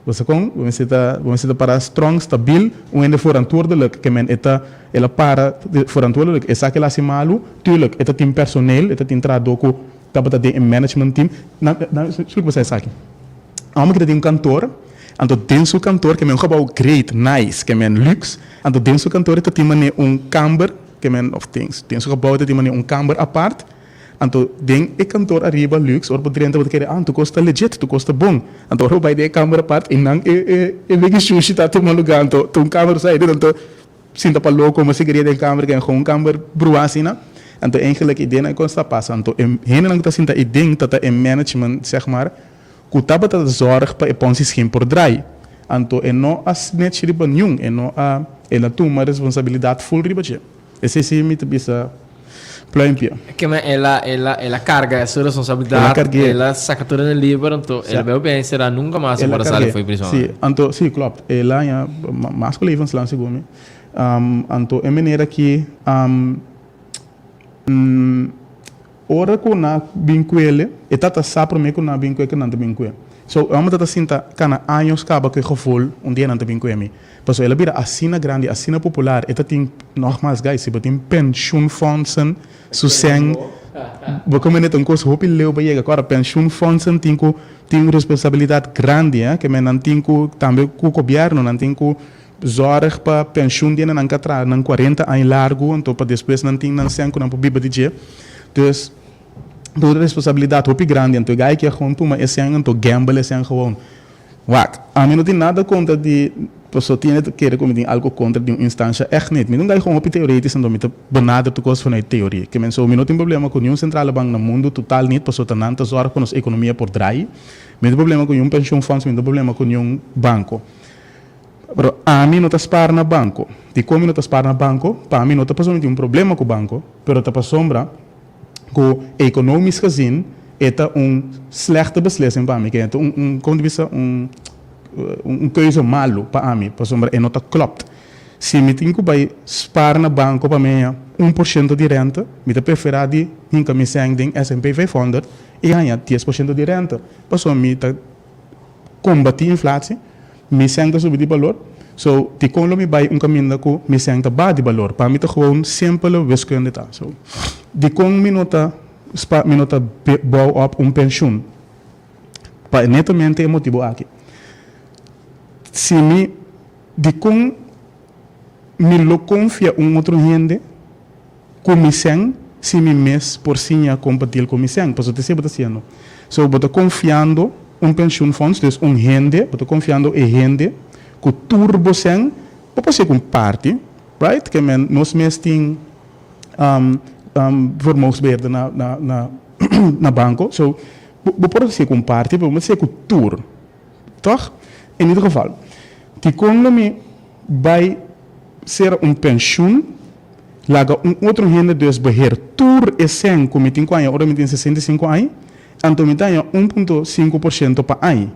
bo sa kon? Bo mester ta, bo mester ta para strong, stabil, un hende verantwoordelijk, ke men e ta, el a para verantwoordelijk, e sa ke el a hasi malu, tuurlijk, e ta tin personeel, e ta tin trahadó ku tabata den e management team. Nan, nan, splika bo sa esaki. Amo ki ta tin un kantor, anto den su kantor, ke men un gebouw great, nice, ke men luxe, anto den su kantor e ta tin manera un kamber, ke men, of den, den su gebouw e ta tin manera un kamber apart, Anto den e kantor ariba lux ora bo drenta bo ta kere ah tur kos ta legit tur kos ta bon anto ora bo bai den e kamber apart einan e e e wiki shushi ta tuma luga anto ta un kamber sa eden anto sinta pa loko como sigaria den kamber ken gewoon un kamber brua asina anto eigenlijk eden e kos ta pasa anto e hendenan ku ta sinta eden ta ta e management zeg maar ku tabata zorg pa e ponzi scheme por draai anto e no a snitch riba niun e no a el a tuma responsabilidad full riba dje esei si mi ta bisa. Pluimpje. Ke men el a, el a, el a karga su responsabilidat. El a karg'é. El a saka tur hende liber, anto el a beu bien será nunka mas El a por a sali karg'é. fo'i prison. Sí, anto, sí, klopt. El a haña mas ku levenslang segun mi. Anto e manera ki ora ku nan a bin kuele, e tata sa promé ku nan a bin kue ku nan ta bin kue. So, e hòmber tata sinta kana años kaba ku e gevoel un dia nan ta bin kue mi. Pasobra el a bira asina grandi, asina popular, e ta tin, nogmaals guys, si bo tin pensioenfondsen, su sèn, bo ke mende ta un kos hopi leu pa yega. Kòrda, pensioenfondsen tin ku tin un responsabilidat grandi, eh, ke men nan tin ku, tambe ku gobièrnu, nan tin ku zòrg pa pensioen di hende nan ka traha nan 40 aña largu, anto pa despues nan tin nan sèn ku nan por biba di dje. Dus, ta un responsabilidat hopi grandi, anto e guy ke a gewoon tuma e sèn, anto gamble e sèn gewoon. Wak, ami no tin nada kontra di paso tin hende ta kere ku mi tin algo kontra di un instansha, ègt nit. Mi ta un guy kon hopi teoretisch anto mi ta benader tur kos vanuit teorie. Ke men so mi no tin problema ku niun sentrale bank na mundu, total nit, paso ta nan ta zòrg pa nos ekonomia por draai. Mi no tin problema ku niun pensioenfonds, mi no tin problema ku niun banko. Pero ami no ta spar na banko. Dikon mi no ta spar na banko? Pa mi no ta pasobra mi tin un problema ku banko, pero ta pasobra ku economisch gezien e ta un slechte beslissing pa mi, ke ta un un kon ta bisa un un keuze malu pa ami pasobra e no ta klopt. Si mi tin ku bai spar na banko pa mi haña 1% di rente, mi ta preferá di hinka mi sèn den S&P 500 i haña 10% di rente. Pasobra mi ta kombatí inflatie, mi sèn ta subi di balor. So, dikon lo mi bai un kaminda ku mi sèn ta baha di balor? Pa mi ta gewoon simpele wiskunde ta. So, dikon mi no ta spar, mi no ta bou op un penshun? Pa netamente e motibu aki. Si mi Dikon mi lo konfia un otro hende ku mi sèn si mi mes por siña kon pa deal ku mi sèn? Pasobra ta esei bo ta hasiendo. So bo ta konfiando un pensioenfonds, dus un hende, bo ta konfiando e hende ku tur bo sèn, bo por hasié ku un parti, right? Ke men nos mes tin vermogensbeheerder na na na banko. So bo por hasié ku un parti, pero bo no ta hasié ku tur. Tòg? En ieder geval, dikon lo mi bai sera un penshun, laga un otro hende dus beheer tur e sèn ku mi tin ku haña ora mi tin 65 aña, anto mi ta haña 1.5% pa aña,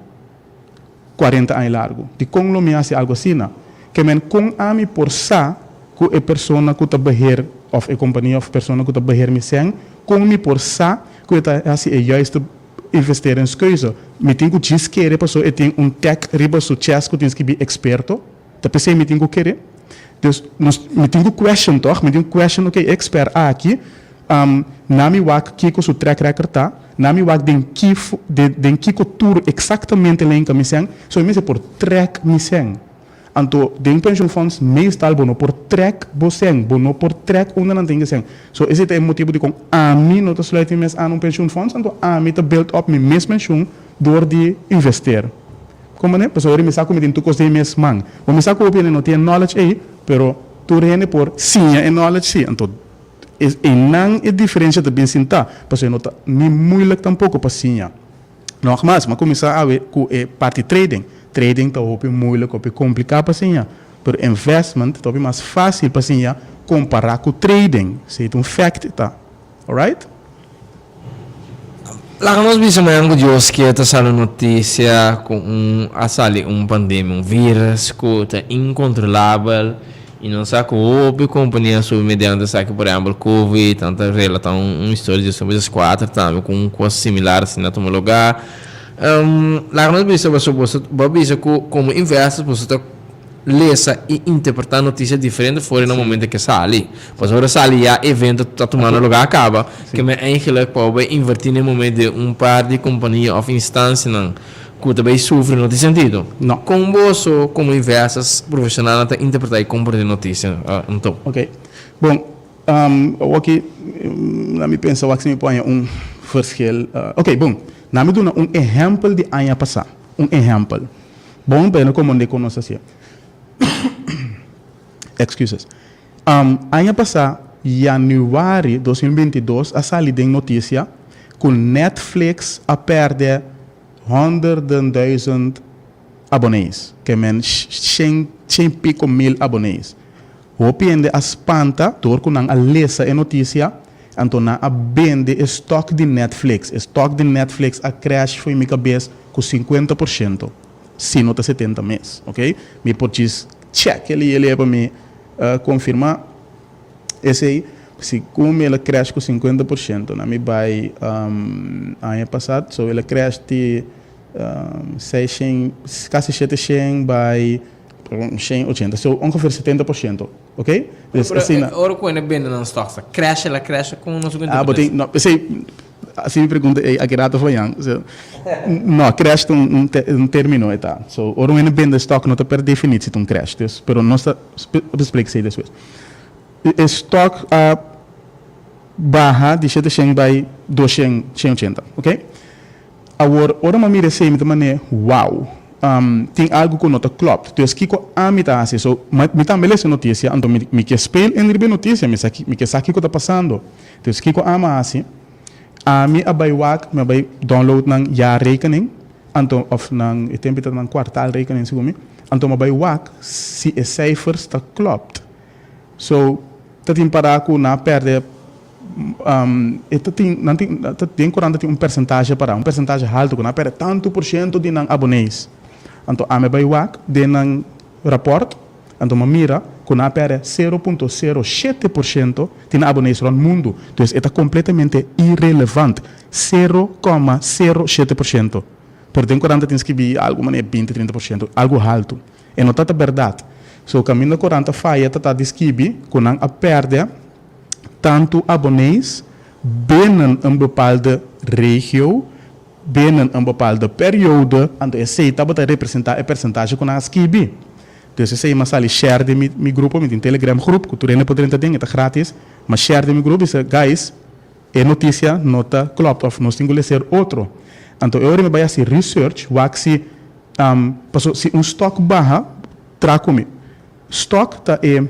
40 aña largu. Dikon lo mi hasi algu asina? Ke men kon ami por sa ku e persona ku ta beheer òf e kompania òf persona ku ta beheer mi sèn, kon mi por sa ku e ta hasi e juiste investeringskeuze. Mi tin ku djis kere paso e tin un tag riba su chest ku tin skibi experto. Ta p'esei mi tin ku kere. Dus nos mi tin ku question tòg, mi tin ku question oke e expert aki na mi wak kiko su track record ta, na mi wak den ki den kiko tur eksaktamente lenka mi sèn, so e mester por track mi sèn. Anto den pensioenfonds meestal bo no por trek bo sèn, bo no por trek unda nan tin ke sèn. So esei ta e motibu dikon ami no ta sluit mi mes aan un pensioenfonds, anto ami ta build up mi mes pensioen door di investeer. Comprende? Pasobra ora mi sa ku mi tin tur kos den mi mes man. Bo mi sa ku hopi hende no tin e knowledge ei, pero tur hende por siña e knowledge si. Anto einan e diferencia ta bin sinta, pasobra no ta ni moeilijk tampoco pa siña. Nogmaals, mi a kuminsá awe ku e parti trading. Trading ta hopi moeilijk, hopi kompliká pa siña. Pero investment ta hopi mas fásil pa siña kompará ku trading. Esei ta un fact ta. Alright? Laga nos bisa mañana ku Dios ke ta sali un notisia ku un a sali un pandemia, un virus ku ta inkontrolabel i nos sa ku hopi kompania a subi mediante esaki, por ehèmpel covid, nan ta relata un historia di 2004 tambe ku un kos similar asina a tuma lugá. Laga nos bisa pasobra boso bo a bisa ku komo investors boso ta lesa i interpretá notisia diferente for di na momento ke sali. Pasobra ora sali ya evento ta tumando lugá kaba, ke men eigenlijk pa bo bai invertí na e momento den un par di kompania òf instansianan ku ta bai sufri no tin sentido. No. Kon boso komo investors profeshonalnan ta interpretá i komprendé notisia anto? Ok. Bon, awor-ki na mi pensa wak si mi por haña un verschil. Ok, bon, na mi duna un ehèmpel di aña pasá. Un ehèmpel. Bon, pero no komprendé kon nos hasié. Excuses. Aña pasá, yanüari 2022, a sali den notisia ku Netflix a pèrdè honderdenduizend abonees, ke men shen shen piko mil abonees. Hopi hende a spanta dor ku nan a lesa e notisia, anto nan a bende e stock di Netflix. E stock di Netflix a crash fo'i mi kabes ku 50%, si no ta 70 mes, ok. Mi por djis check el i pa mi konfirmá esei. Segun mi el a crash ku 50%, nan mi bai aña pasá, so el a crash di seishen, kasi 700 bai 180, so ongeveer 70%, ok? Dus Pero asina. Ora ku ene bende nan stocks ta crash, el a crash kon nos ku Ah, bo tin, no, p'esei, así mi pregunta ei aki rato for Jan. So, no, crash ta un un termino e ta. So, ora un hende bende stock no ta per definitie ta un crash. Dus, pero nos ta bespreek esei despues. E stock a baha di 700 bai 200, 180, ok? Awor, ora mi a mira esei, mi ta manera, Wow! Tin algu ku no ta klopt. Dus kiko ami ta hasi? So, mi tambe lesa e notisia, anto mi mi ke speel in riba e notisia, mi sa mi ke sa kiko ta pasando. Dus kiko ami a hasi? Ami a bai wak, mi a bai download nan jaarrekening, anto òf nan, e tempu ta nan kwartaalrekening segun mi, anto mi a bai wak si e cijfers ta klopt. So, ta tin pará ku nan a pèrdè, e ta tin, nan tin, ta den korant ta tin un pèrsentahe pará, un pèrsentahe haltu ku nan a pèrdè tantu por shento di nan abonees. Anto ami a bai wak den nan rapòrt, anto mi a mira. ku nan a pèrdè 0,07% di nan abonees rònt mundu. Dus e ta kompletamente irelevant, 0,07%. Pero den korant ta tin skibí algu manera 20, 30%, algu haltu. E no ta ta bèrdat. So kaminda korant a faya ta ta di skibi ku nan a pèrdè tantu abonees binnen een bepaalde regio, binnen een bepaalde periode, anto esei tabata representá e persentashe ku nan a skibi. Dus esei m'a sali share den mi mi grupo, mi tin Telegram groep ku tur hende por drenta den, e ta gratis, m'a share den mi grupo bisa guys e notisia no ta klopt òf nos tin ku leser otro. Anto e ora mi bai hasi research wak si paso si un stock baha tra ku mi. Stock ta e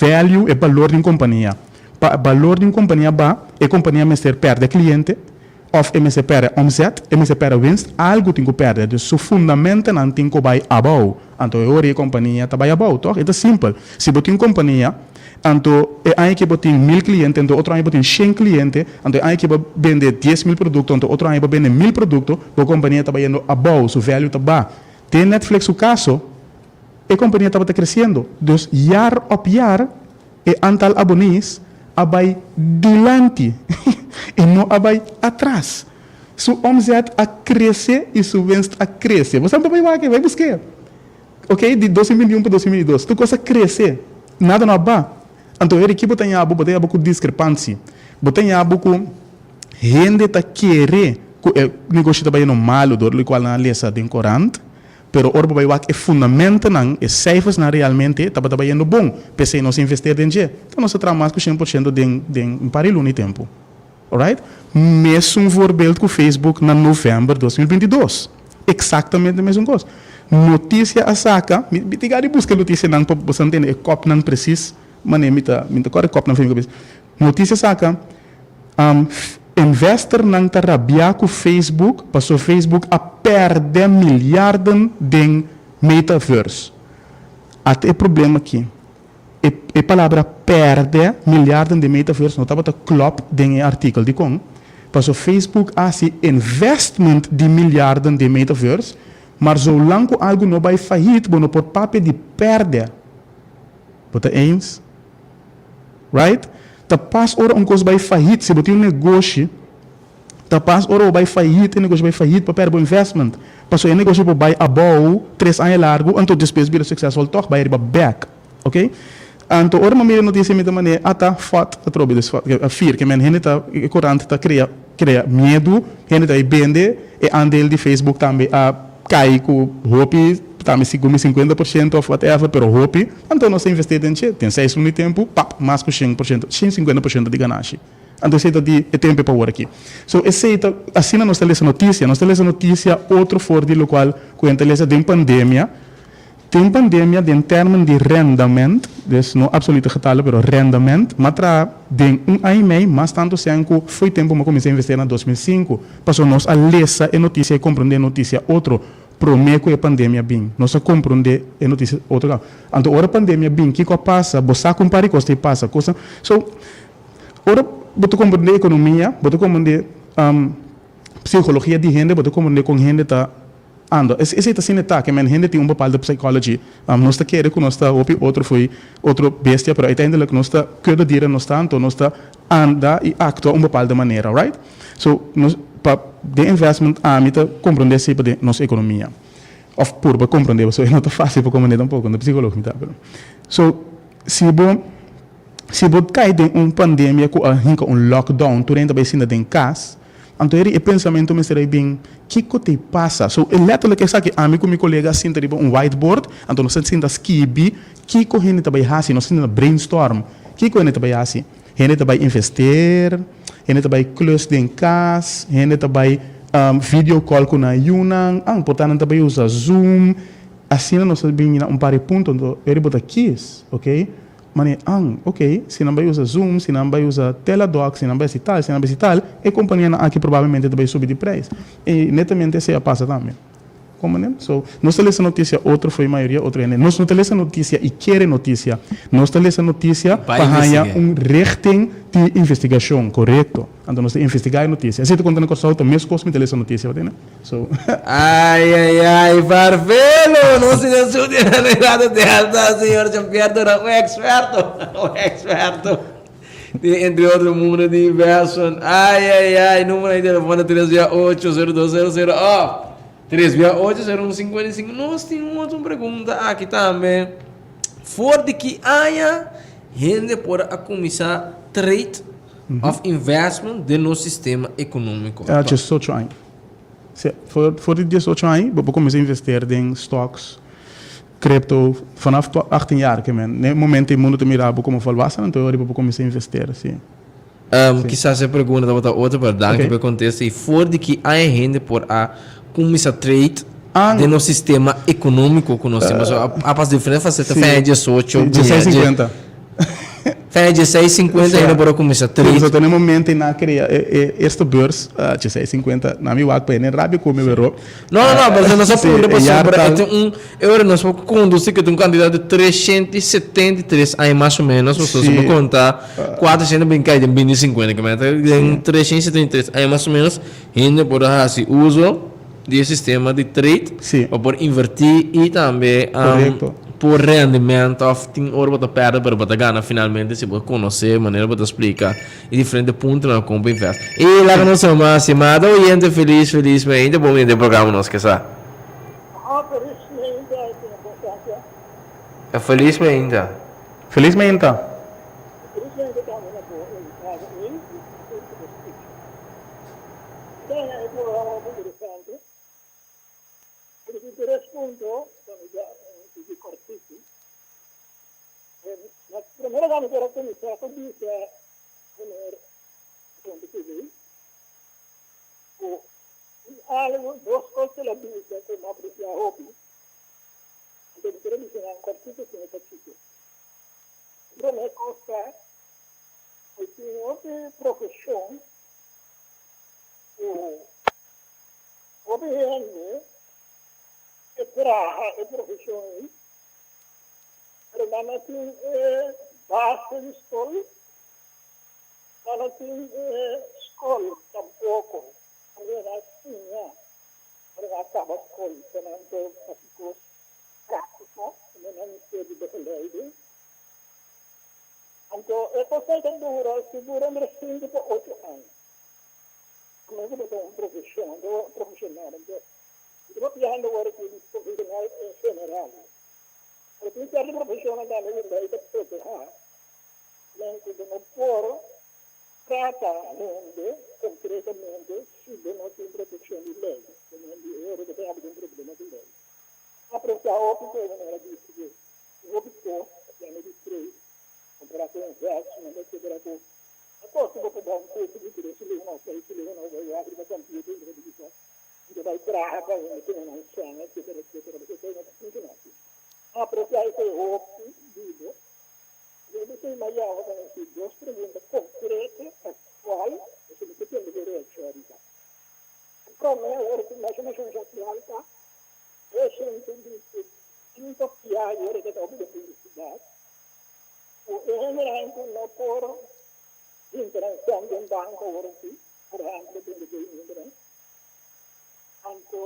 value, e balor di un kompania. Pa balor di un kompania ba, e kompania mester pèrdè kliente òf e mester pèrdè omzet, e mester pèrdè winst, algu tin ku pèrdè. Dus su fundamentonan tin ku bai abou. Anto e ora e kompania ta bai abou, tòg? E ta simpel. Si bo tin un kompania, anto e aña ke bo tin mil kliente, anto otro aña bo tin shen kliente, anto e aña ke bo bende 10.000 produkto, anto otro aña bo bende 1000 produkto, bo kompania ta bayendo abou, su value ta ba. Den Netflix su kaso, E kompania tabata kresiendo, dus jaar op jaar e antal abonees a bai dilanti i no a bai atras. Su omzet a krese i su winst a krese. Bo sa bai wak, bai busk'é. Ok, di 2021 pa 2022, tur kos a krese, nada no a ba. Anto heri ki bo ta ña bo? Bo ta ña bo ku diskrepansi. Bo ta ña bo ku hende ta kere ku e negoshi ta bayendo malu dor lokual nan a lesa den korant. Pero ora bo bai wak e fundamentonan, e cijfersnan realmente tabata bayendo bon. P'esei nos a investeer den dje. Ta nos a traha mas ku 100% den den un par di luna di tempu. Alright? Mesun voorbeeld ku Facebook na november 2022. Exactamente mesun kos. Notisia a saka, mi mi tin gana di buska e notisianan pa boso ntende e kopnan presis manera mi ta mi ta kòrda e kopnan for mi kabes. Notisia saka. Investornan ta rabiá ku Facebook paso Facebook a pèrdè miliarden den metaverse. Ata e problema aki. E e palabra pèrdè miliarden den metaverse no tabata klòp den e artikel. Dikon? Paso Facebook a hasi investment di miliarden den metaverse, mar zolang ku algu no bai fayit bo no por papia di pèrdè. Bo ta eens? Right? Ta pas ora un kos bai fayit, si bo tin un negoshi, ta pas ora bo bai fayit, e negoshi bai fayit pa pèrdè bo investment. Pasobra e negoshi por bai abou tres aña largu, anto despues bira successful tòg, bai riba bèk. Ok? Anto ora mi a mira e notisia mi ta manera, ata fòt atrobe, dus fòt, a fir, ke men hende ta, e korant ta krea, krea miedu, hende ta bai bende, e aandeel di Facebook tambe a kai ku hopi, tambe segun mi 50% of whatever, pero hopi, anto nos a investí den dje, den seis luna di tempu, pap, mas ku 100%, 150% di ganashi. Anto esei ta di e tempu pa awor aki. So esei ta, asina nos ta lesa notisia, nos ta lesa notisia otro for di lokual ku hende ta lesa den pandemia, Den pandemia den termen di rendament, dus no absolute getallen pero rendament, m'a traha den un aña y mei mas tanto sèn ku fo'i tempu m'a kuminsá investera na 2005, pasobra nos a lesa e notisia y komprondé e notisia otro promé ku e pandemia bin. Nos a komprondé e notisia otro kaba. Anto ora pandemia bin kiko a pasa? Bo sa ku un par di kos ta pasa, kosnan. So, ora bo ta komprondé ekonomia, bo ta komprondé psikologia di hende, bo ta komprondé kon hende ta Ando, esei ta asina e ta, ke men hende tin un bepaalde psychology. Nos ta kere ku nos ta hopi otro fo'i otro bestia, pero uiteindelijk nos ta keude dieren nos ta, anto nos ta anda i aktua un bepaalde manera, right? So, nos, pa den investment ami ta komprondé esei pa den nos ekonomia. Òf purba komprondé, pasobra e no ta fásil pa komprondé tampoko, no ta psikólogo mi ta, pero. So, si bo, si bo kai den un pandemia ku a hinka un lockdown, tur hende ta bai sinta den kas, Anto eri e pensamentu mester a bin, Kiko ta pasa? So, e letterlijk esaki, ami ku mi kolega a sinta riba un whiteboard, anto nos a sinta skibi kiko hende ta bai hasi, nos a sinta brainstorm, kiko hende ta bai hasi? Hende ta bai investeer, hende ta bai klus den kas, hende ta bai video call ku nan yunan, ah, por ta nan ta bai usa Zoom, asina nos a bini na un par di punto, anto eri bo ta kies, ok. Mane, An, ok, si nan bai usa Zoom, si nan bai usa Teladoc, si nan bai hasi tal, si nan bai hasi tal, e kompanianan aki probablemente ta bai subi di prijs. I netamente esei a pasa tambe. Como ne? So, nos ta lesa noticia otro fo'i mayoria otro hende. Nos no ta lesa noticia y kere noticia. Nos ta lesa noticia Pa pa haña investiga. un richting di investigacion, corecto. Anto nos ta investiga e noticia. Esey ta conta na Corsou ta mescos mi ta lesa noticia, bo tende? So. Ay ay ay Farfelo! Nos tin su di Renegado Delta, señor Jean-Pierre Durán, un experto, un experto di entre otro mundo di investment. Ay ay ay, número di telefono 3 via 8 0200 of 3 via 8 0155. Nos tin un otro pregunta aki tambe. For di ki aña hende por a cuminsa trade of investment den nos sistema economico actual? 18 aña. Si, for, for di 18 aña bo por cuminsa investeer den stocks, crypto, vanaf 18 jaar ke men. Na e momento e mundo ta mira bo como volwassen, anto ora bo por cuminsa investeer, si. Kisas e pregunta tabata otro, pero danki pa e kontesta. I for di ki aña hende por a kuminsá trade den nos sistema ekonómiko ku nos tin? Pasobra a pas diferente faseta, fin di diesocho, fin di dieseis sinkuenta hende por a kuminsá trade. Pasobra na e momento ei nan a krea e eerste beurs, dieseis sinkuenta, nan mi wak pa e nen rabia ku mi wero. No, no, no, pero nos a puntra pasobra e tin un, e ora nos por kondusí ku tin un kantidat di 373 aña mas o ménos, pasobra si bo konta 400 bin kai den binti sinkuenta, ke mester den 373 aña mas o ménos hende por a hasi uso di e sistema di trade pa por invertí i tambe por rendimento òf tin ora bo ta pèrdè pero bo ta gana finalmente si bo konosé manera bo ta splika. E diferente puntonan kon pa invest. E laga nos sa mas estimado oyente felis felis mainta bon bini den programa nos ke sa. Aha felis mainta señor Constancia. E felis mainta. Felis mainta. Felis mainta tambe na bo invitado ei y na tur ku ta skucha. Mi ta haña e programa hopi interesante. Pero tin tres punto ku mi ta sigui kòrtiku. Na primera lugar mi quiero cuminsa cu bisa señor Presidente TV cu tin algo, dos cos cu el a bisa cu mi aprecia hopi, anto mi quiero bisa nan cortico si no ta chico. E prome cos ta cu tin hopi profesion cu hopi hende ke traha e profesion ey, Pero nan no tin e base di skol, nan no tin e skol tampoko. Ora nan a siña, ora nan a kaba skol, pa nan por hasi kos práktiko, como nan mester di begeleiding. Anto e kos ei ta dura sigur entre sinku pa ocho aña. Como ku bo ta un profeshon, un profeshonal, anto mi ta papiando awor aki di profeshonal en general. Pero tin sierto profesionnan tambe ku lei ta protehá nan ku bo no por trata hende konkretamente si bo no tin protekshon di lei. Bo no di ora bo ta habi den problema ku lei. Apresiá hopi ku e manera bisti ku tin hopi kos ta plano di trade kompará ku investment etcetera ku ta kos ku bo por bai un kurso di tres luna òf seis luna òf bai wak riba computer i bo ta bisa mi ta bai traha pa hende tene nan sèn etcetera etcetera pasobra esei no ta funshoná así. Aprecia esei hopi bibo. Yo di esei mayawa ta hasi dos pregunta concreto actual pasobra mi ta tende bo reaccion ariba. E prome awor cu masha masha masha actual ta e asunto di cu tin papia y ora ta hopi den publicidad cu e hendenan cu no por hinca nan sèn den banco awor aki, por ehemplo bende bay hendenan. Anto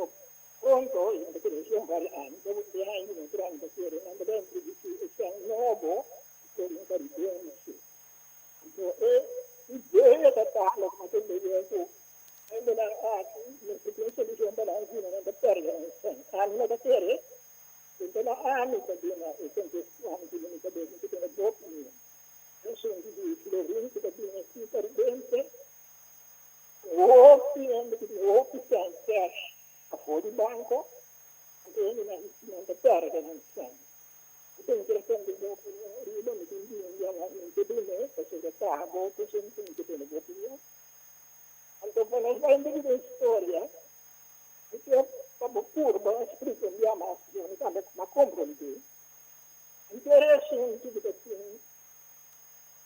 pronto, i nan ta kere un par di aña, ta e aña di nan tranta kere nan ta bai introdusí e sèn nobo ku florin karibense. Anto e idea ta ta loke nan ta lei ku hendenan aki mester tin un solushon pa nan si no nan ta pèrdè nan sèn. Ami no ta kere, den ta ami ta duna e konteston ku mi ta bes mi ta tene bo opinion. E asuntu di florin ku ta bini aki karibense. Hopi hende ku tin hopi sèn kèsh afó di banko, anto hende nan nan ta pèrdè nan sèn. Mi ta interesante bo opinion riba, mi tin bini un biaha mi ke dun'é, pasobra ta bo presente mi ke duna bo opinion. Anto pa nos bai un poquito den historia, mi ke pa bo purba splika un biaha mas, pasobra mi tambe a komprondé. Interesante ku ta tin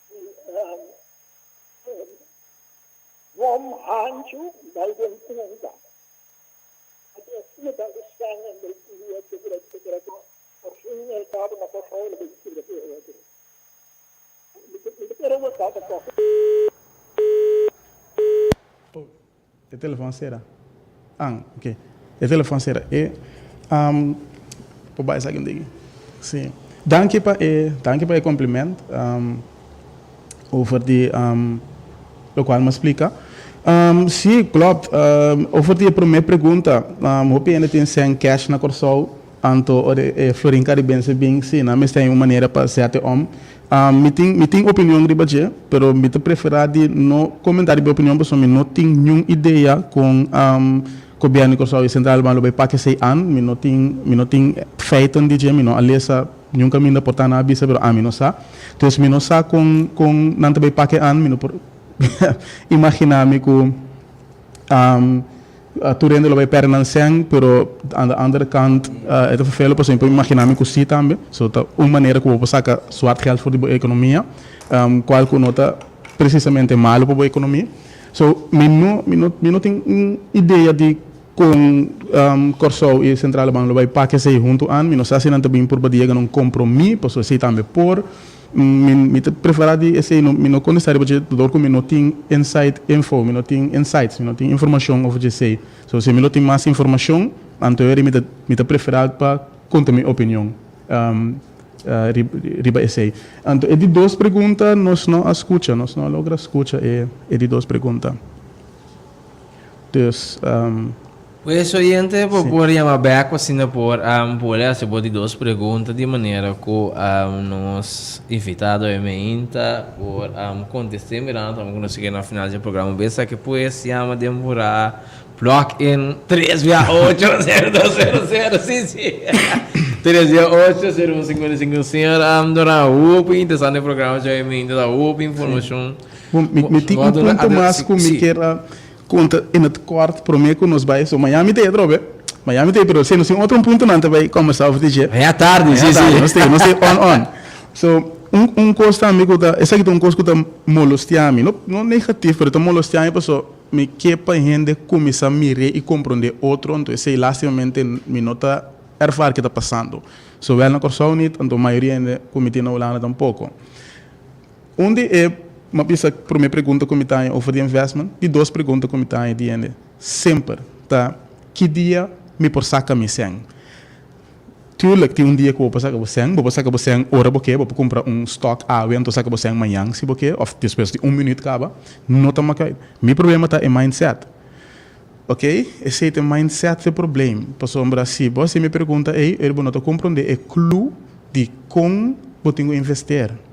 di Bom hanchu bai den punta. Anto asina ta e. E telefon sera. Ah, ok. E telefon sera. E, por bai esaki un tiki. Si. Danki pa e, danki pa e compliment over di locual mi a splica. Si, klopt. Over di e prome pregunta, hopi hende tin sèn cash na Kòrsou, anto ora e florin karibense bin, si, nan mester haña un manera pa zet e om. Mi tin mi tin opinion riba dje, pero mi ta preferá di no komentá riba e opinion pasobra mi no tin niun idea kon gobièrnu di Kòrsou i Sentral Bank lo bai pak esei an. Mi no tin mi no tin feiten di dje, mi no a lesa niun kaminda por ta nan a bisa pero ami no sa. Entonces mi no sa kon kon nan ta bai pak e an, mi no por imaginá mi ku Tur hende lo bai perde nan sèn, pero aan de andere kant e ta vervelen pasobra mi por imaginá mi ku sí tambe. So ta un manera ku bo por saka zwart geld for di bo ekonomia, kual ku no ta presisamente malu pa bo ekonomia. So mi no mi no mi no tin un idea di kon Kòrsou i Sentrale Bank lo bai pak esei huntu an. Mi no sa si nan ta bin purba di yega na un kompromí, pasobra esei tambe por. Mi mi ta prefera di esey no mi no contesta riba dje dor cu mi no tin inside info mi no tin insights mi no tin informacion over dje esey so si mi lo tin mas informacion anto eri mi ta mi ta prefera pa conta mi opinion riba esey anto e di dos pregunta nos no a scucha nos no a logra scucha e e di dos pregunta dus. Pues oyente bo por yama bek asina por pone haci bo di dos pregunta di manera cu nos invitado e meinta por conteste mirando tambe cu nos a yega na final dje programa bes aki pues yama den pura plug in tres bia ocho sero dos sero sero si si tres bia ocho sero un cincuenta y cinco señor Doran hopi interesante e programa dje meinta ta hopi informacion. Mi tin un punto mas cu mi kier a Konta in het kort prome ku nos bai. So Miami ta e atrobe. Miami ta e pero si nos tin otro un puntonan ta bai kombersá over di dje. Mañana tardi, si, si. Nos ta nos ta on on. So un un kos tambe ku ta esaki ta un kos ku ta molestiá mi. No no negatief pero ta molestiá mi paso mi ke pa hende kuminsá mir'é i komprondé otro anto esei lastimamente mi no ta ervaar ke ta pasando. Zowel na Kòrsou nit anto mayoria hende ku mi tin na Hulanda tampoko. Un di e, m'a bisa promé pregunta ku mi ta haña over di investment, di dos pregunta ku mi ta haña di hende semper ta, ki dia mi por saka mi sèn? Tuurlijk tin un dia ku bo por saka bo sèn, bo por saka bo sèn ora bo ke, bo por kumpra un stock awe anto saka bo sèn mañan si bo ke òf despues di un minüt kaba, no ta makai. Mi problema ta e mindset. Ok, esei ta e mindset ta e probleem, pasobra si bo hasi mi pregunta ei, ey bo no ta komprondé e clue di kon bo tin ku investeer.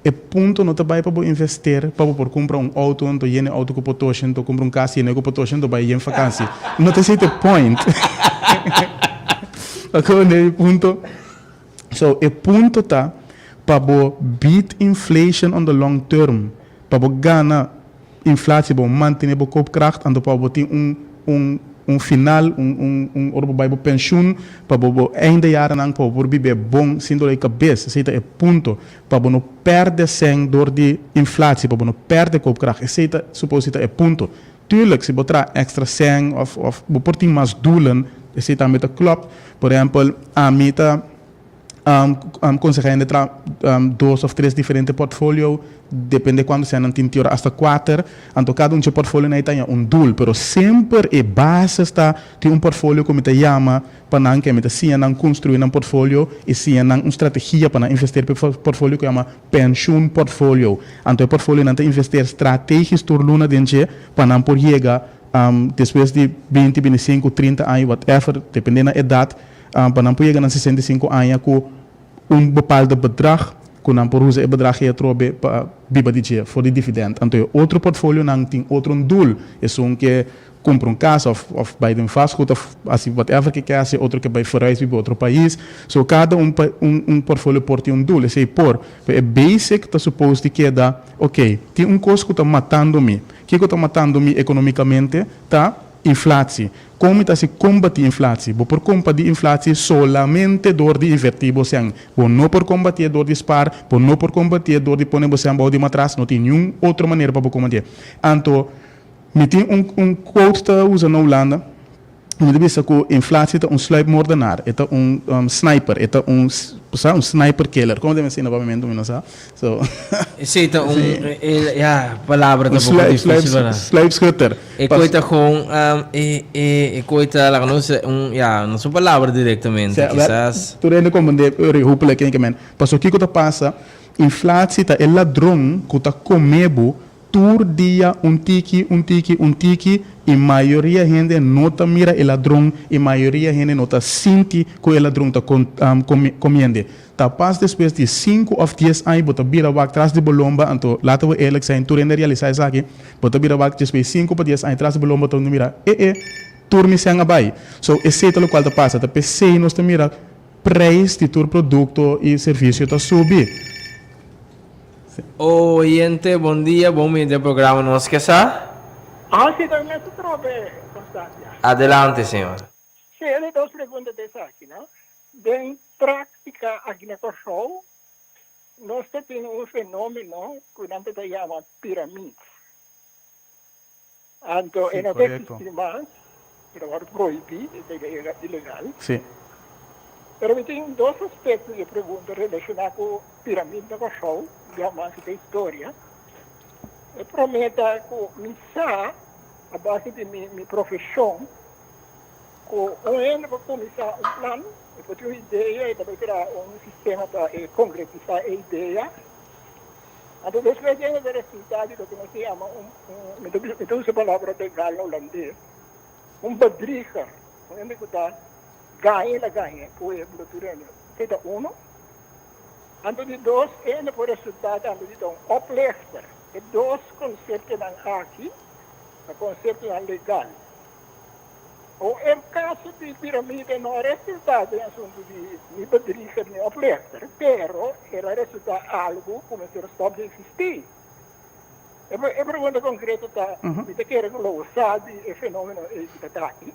E punto no ta bai pa bo investeer pa bo por kumpra un outo anto yena e outo ku potoshi anto kumpra un kas yena ku potoshi anto bai yen fakansi. No ta esei ta e point. Bo komprondé mi punto? So e punto ta pa bo beat inflation on the long term, pa bo gana Inflatie bo mantene bo koopkracht anto pa bo tin un un un final un un un ora bo bai bo pensioen pa bo bo einde jarennan pa bo por bibe bon sin dolor di kabes esei ta e punto pa bo no perde sèn dor di inflatie pa bo no perde koopkracht esei ta suppose ta e punto tuurlijk si bo traha extra sèn of of bo por tin mas doelen esei tambe ta klopt por ehempel ami ta. Conseha hende tra dos of tres diferente portfolio, depende cuanto sea nan tin ti ora hasta cuater, anto cada un dje portfolio nan e ta haña un doel, pero semper e basis ta tin un portfolio cu mi ta yama pa nan ke mi ta siña nan construi nan portfolio y siña nan un strategia pa nan investeer pa e portfolio cu yama pensioen portfolio, anto e portfolio nan ta investeer strategisch tur luna den dje pa nan por yega despues di binti, binticinco, trinta aña whatever depende nan edad. Pa nan por yega na 65 aña ku un bepaalde bedrag ku nan por usa e bedrag ei atrobe pa biba di dje for di dividend. Anto e otro portfolionan tin otro un doel. Esun ke kumpra un kas òf òf bai den vastgoed òf hasi whatever ke ke hasi, otro ke bai verhuis biba otro pais. So kada un un un portfolio por tin un doel. Esei por. Pero e basic ta suppose di keda, ok, tin un kos ku ta matando mi. Kiko ta matando mi ekonomikamente ta inflatie. Kon mi ta hasi kombatí inflatie? Bo por kombatí inflatie solamente dor di invertí bo sèn. Bo no por kombatié dor di spar, bo no por kombatié dor di pone bo sèn bou di matras, no tin niun otro manera pa bo kombatié. Anto, mi tin un un quote ta usa na Hulanda. Mi ta bisa ku inflatie ta un sluipmoordenaar, e ta un sniper, e ta un, bo sa, un sniper killer. Komo ta mester na papiamentu mi no sa. So. Esei ta un, ya, palabra ta poko dificil pa nan. Sluipschutter. E koi ta gewoon, e, e, e koi ta, laga nos bisa, un, ya, no su palabra directamente, kisas. Tur hende komprende hopelijk ken ke men. Pasobra kiko ta pasa, inflatie ta e ladron ku ta kome bo Tur dia un tiki, un tiki, un tiki y mayoria hende no ta mira e ladron y mayoria hende no ta sinti cu e ladron ta comiende. Ta pas despues di sinku of dies aña bo ta bira wak tras di bo lomba, anto laten we eerlijk zijn, tur hende realisa esaki, bo ta bira wak despues di sinku pa dies aña tras di bo lomba ta mira, e e, tur mi sèn a bay. So esey ta locual ta pasa, ta pesey nos ta mira prijs di tur producto y servicio ta subi. Oyente, bon dia, bon bini den programa Nos Ke Sa. Ah, si, ta mes atrobe, Constancia. Adelante, señor. Si, e dos pregunta ta esaki, no? Den práctica aki na Kòrsou, nos ta tin un fenomeno ku nan ta yama piramid. Anto e no ta existi mas, e ta wòrdu prohibí, e ta ilegal. Sí. Pero mi tin dos aspekto di e pregunta relashoná ku piramid na Kòrsou, ya mas di historia. E promé ta ku mi sa, a base di mi profeshon, ku un hende por kuminsá un plan, e por tin un idea, e ta bai traha un sistema pa e konkretisá e idea. Anto despues di e resultado di loke nos ta yama un, mi ta mi ta usa e palabra legal na hulandes, un bedrieger, un hende ku ta gaña el a gaña e pueblo tur hende. Esei ta uno. Anto di dos, e hende por resultá tambe di ta un oplichter. E dos konseptonan aki ta konseptonan legal. O e kaso di piramide no a resultá den asuntu di ni bedrieger ni oplichter, pero el a resultá algu ku mester stòp di eksistí. E pregunta konkreto ta, mi ta kere ku lo sa di e fenómeno ei ku ta taki,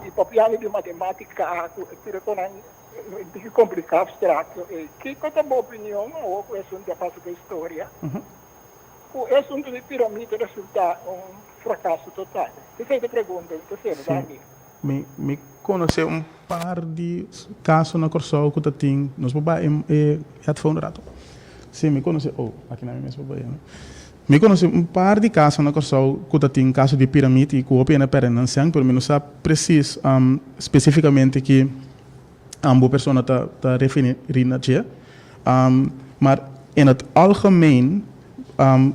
i papiando di matemátika ku tur e konan un tiki kompliká, abstrakto ei, kiko ta bo opinion awor ku e asuntu a pasa ku e historia, ku e asuntu di piramide resultá un Fracaso total. Esei ta pregunta mi ta sera Sí. Mi mi conoce un par di caso na Corsou cu ta tin, nos por bai e e headphone un rato. Sí, mi conoce, oh, aki na mi mes por bai, no? Mi conoce un par di caso na Corsou cu ta tin caso di piramid y cu hopi hende a perde nan sèn, pero mi no sa precies specificamente ki bo persona ta ta referi na dje. Maar in het algemeen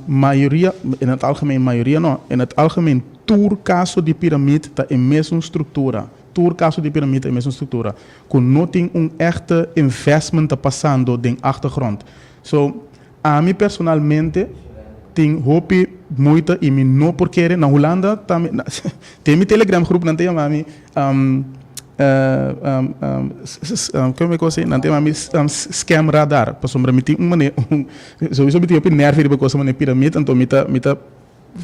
mayoria, in het algemeen mayoria no, in het algemeen tur kaso di piramid ta e mesun struktura, tur kaso di piramid ta e mesun struktura, ku no tin un echte investment ta pasando den achtergrond. So, ami personalmente tin hopi moeite i mi no por kere, na Hulanda tambe, den mi Telegram groep nan ta yama mi Kon mi kos ei? Nan ta yama mi scam radar pasobra mi tin un manera souiso mi tin hopi nervio riba kos manera piramid anto mi ta mi ta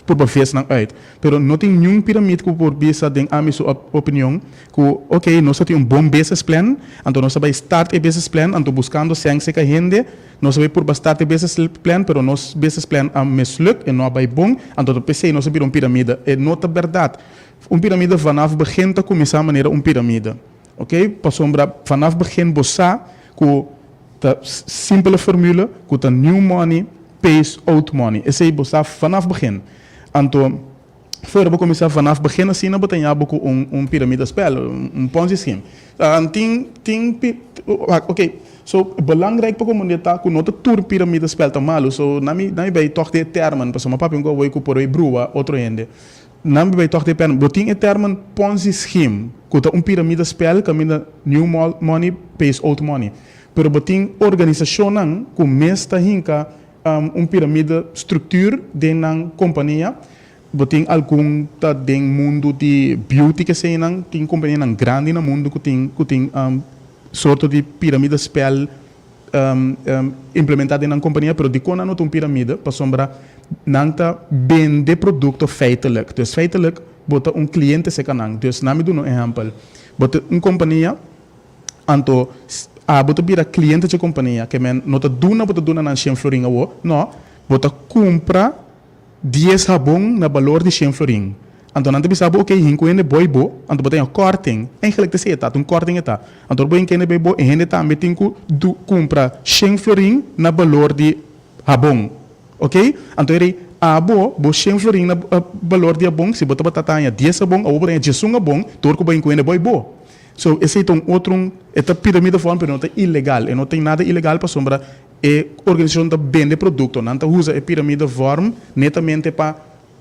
purba ves nan uit pero no tin niun piramid ku por bisa den ami su opinion ku ok nos ta tin un bon business plan anto nos ta bai start e business plan anto buskando sèn seka hende nos a bai purba start e business plan pero nos business plan a misluk e no a bai bon anto ta p'esei nos a bira un piramida e no ta bèrdat. Un piramide vanaf begin ta kuminsá manera un piramide, ok? Pasobra vanaf begin bo sa ku ta simpele formule ku ta new money pays old money. Esei bo sa vanaf begin. Anto for bo kuminsá vanaf begin asina bo ta ña bo ku un un piramide spel, un ponzi scheme. Tin tin ok so belangrijk pa komprende ta ku no ta tur piramide spel ta malu. So nan mi nan mi bai tòg den e tèrmen pasobra mi papia un ku awor ku por bai brua otro hende. Nan bai tòg den pèrn. Bo tin e tèrmen Ponzi scheme, ku ta un piramide spèl kaminda new money pays old money. Pero bo tin organisashonnan ku mes ta hinka un piramide structuur den nan kompania. Bo tin algun ta den mundu di beauty keseinan. Tin kompanianan grandi na mundu ku tin ku tin sorto di piramide spèl implementá den nan kompania, pero dikon nan no ta un piramide? Pasobra nan ta bende produkto feitelijk. Dus feitelijk bo ta un kliente serka nan. Dus nan mi duna un ehèmpel. Bo ta un kompania, anto abo ta bira kliente dje kompania, ke men no ta duna bo ta duna nan shen florin awo, no, bo ta kumpra dies habon na balor di shen florin. Anto nan ta bisa bo, ok, hinku hende boi bo, anto bo ta haña korting. Eigenlijk ta esei e ta, ta un korting e ta. Anto ora bo hinka hende bai bo, e hende tambe tin ku du kumpra shen florin na balor di habon. Ok? Anto e rei, abo, bo shen florin na balor di habon, si bo tabata ta haña dies habon, awor bo ta haña diesun habon, dor ku bo hinka hende boi bo. So, esei ta un otro, e ta piramide vorm, pero no ta ilegal. E no tin nada ilegal pasobra e organisashon ta bende produkto. Nan ta usa e piramide vorm netamente pa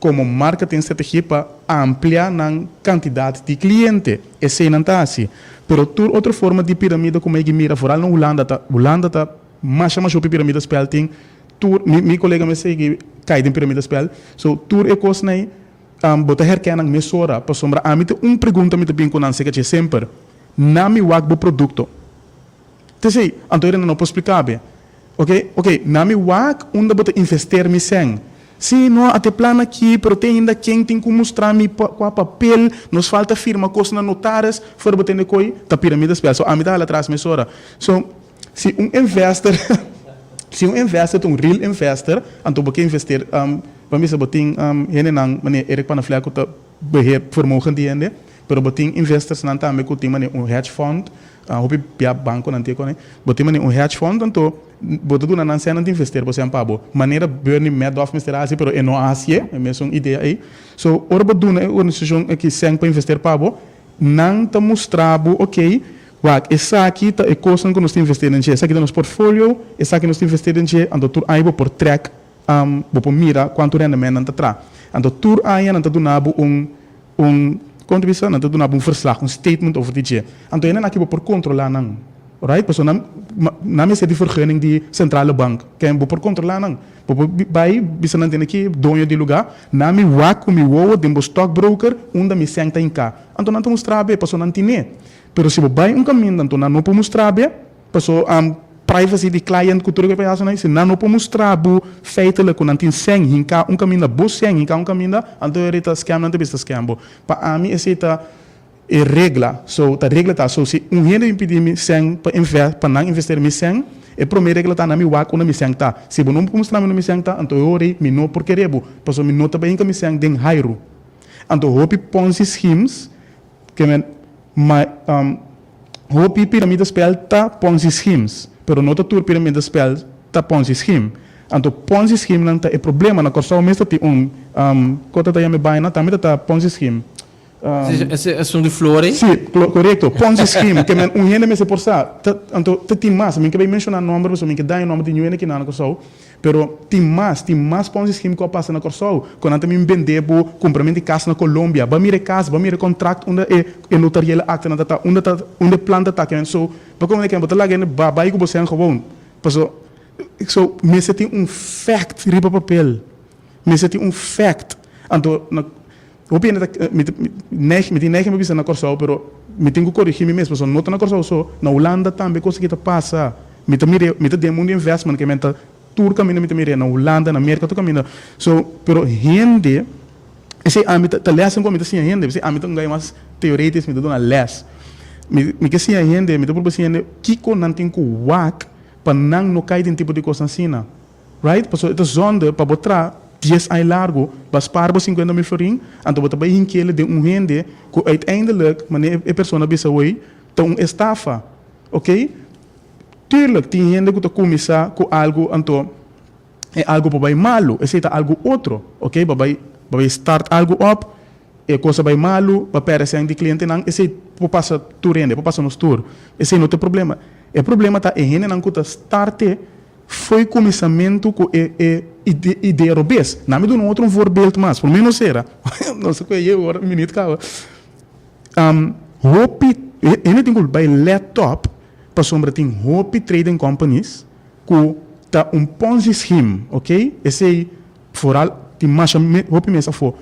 Komo marka tin strategia pa amplia nan kantidat di kliente. Esei nan ta hasi. Pero tur otro forma di piramide ku mei mira, foral na Hulanda ta, Hulanda ta masha masha hopi piramidespel tin tur, mi mi kolega mes sigui kai den piramidespel. So tur e kosnan ei bo ta herken nan mesora pasobra ami tin un pregunta mi ta bin ku nan seka dje semper, Na mi wak bo produkto? T'esei, anto hende no por splika be. Ok, ok, na mi wak unda bo ta investeer mi sèn. Sí, no, a te plan aki, pero te ainda ken tin ku mustra mi kua papel, nos falta firma kos na notaris for bo tende koi ta piramide spel. So ami ta hala tras mesora. So, si un investor, si un investor ta un real investor, anto bo ke investeer, ban bisa bo tin hendenan manera Eric Panafleck ku ta beheer vermogen di hende, pero bo tin investorsnan tambe ku tin manera un hedge fund, Hopi bia banconan tin e Bo tin manera un hedge fund anto bo ta duna nan sèn nan ta investeer bo sèn pa bo. Manera Bernie Madoff mester a hasi pero e no a hasié, e mesun idea ei. So ora bo duna e organisashon aki sèn pa investeer pa bo, nan ta mustra bo ok, wak esaki ta e kosnan ku nos ta investeer den dje, esaki ta nos portfolio, esaki nos ta investeer den dje, anto tur aña bo por trèk bo por mira kuantu rendement nan ta traha. Anto tur aña nan ta duna bo un Un, kon ta bisa? Nan ta duna bo un verslag, un statement over di dje. Anto hende aki bo por kontrolá nan. Right? Pasobra nan, nan mester di vergunning di Centrale Bank. Ken bo por kontrolá nan. Bo por bai bisa nan tene ki doño di lugá, nan mi wak ku mi wowo den bo stockbroker unda mi sèn ta hinká. Anto nan ta mustra bo, pasobra nan tine. Pero si bo bai un kaminda anto nan no por mustra bo, Paso privacy di client cu tur e payasonan si nan no por mustra bo feitelijk cu nan tin sèn hinca un caminda, bo sèn hinca un caminda, anto e ta scam nan ta bisa scam bo. Pa ami esey ta e regla, so ta regla ta so si un hende bin pidi mi sèn pa invest pa nan investera mi sèn, e prome regla ta na mi wak unda mi sèn ta. Si bo no por mustra mi unda mi sèn ta anto e ora ey mi no por kere bo, pasobra mi no ta bay hinca mi sèn den hairu. Anto hopi ponzi schemes ke men ma Hopi piramidespel ta Ponzi schemes, pero no ta tur piramidespel ta Ponzi scheme. Anto Ponzi schemenan ta e problema. Na Kòrsou mes ta tin un, kon ta ta yama e baina? Tambe ta ta Ponzi scheme. Ese esun di flor ei? Si, korekto. Ponzi scheme. Ke men un hende mester por sa. Ta, anto ta tin mas. Mi ke bai menshoná nòmber pasobra mi ke daña nòmber di niun hende kinan na Kòrsou. Pero tin mas, tin mas Ponzi scheme ku a pasa na Kòrsou, ku nan ta bin bende bo kumprament di kas na Colombia. Ba mira e kas, ba mira e kontrakt unda e e notariële aktenan ta ta, unda ta unda e plan ta ta. Kimen so, bo komo ke bo ta laga hende ba bai ku bo sèn gewoon. Paso, so mester tin un fact riba papel. Mester tin un fact. Anto na hopi hende ta mi ta mi mi tin neiging pa bisa na Kòrsou, pero mi tin ku korigí mi mes pasobra no ta na Kòrsou so, na Hulanda tambe kos aki ta pasa. Mi ta mir'é, mi ta den mundu investment ke men ta tur kaminda mi ta mir'é, na Hulanda, na Merka, tur kaminda. So, pero hende, esei ami ta, ta lèsnan ku ami ta siña hende, p'esei ami ta un guy mas teoretisch, mi ta duna lès. Mi, mi ke siña hende, mi ta purba siña hende kiko nan tin ku wak pa nan no kai den tipo di kosnan asina. Right? Pasobra e ta zonde pa bo traha dies aña largu, bo a spaar bo 50.000 florin, anto bo ta bai hink'el den un hende ku uiteindelijk, manera e persona a bisa awey, ta un estafa. Ok? Tuurlijk tin hende ku ta kuminsá ku algu anto e algu por bai malu, esei ta algu otro, ok, bo bai bo bai start algu op, e kos a bai malu, bo a pèrdè sèn di klientenan, esei por pasa tur hende, por pasa nos tur, esei no ta e problema. E problema ta e hendenan ku ta start e fo'i kuminsamentu ku e e idea robes. Nan mi duna un otro un voorbeeld mas, promé nos sera, nos a kohe yega ora minüt kaba. Hopi hende tin ku bai lèt op pasobra tin hopi trading companies ku ta un ponzi scheme, ok, esei foral tin masha hopi mes afó.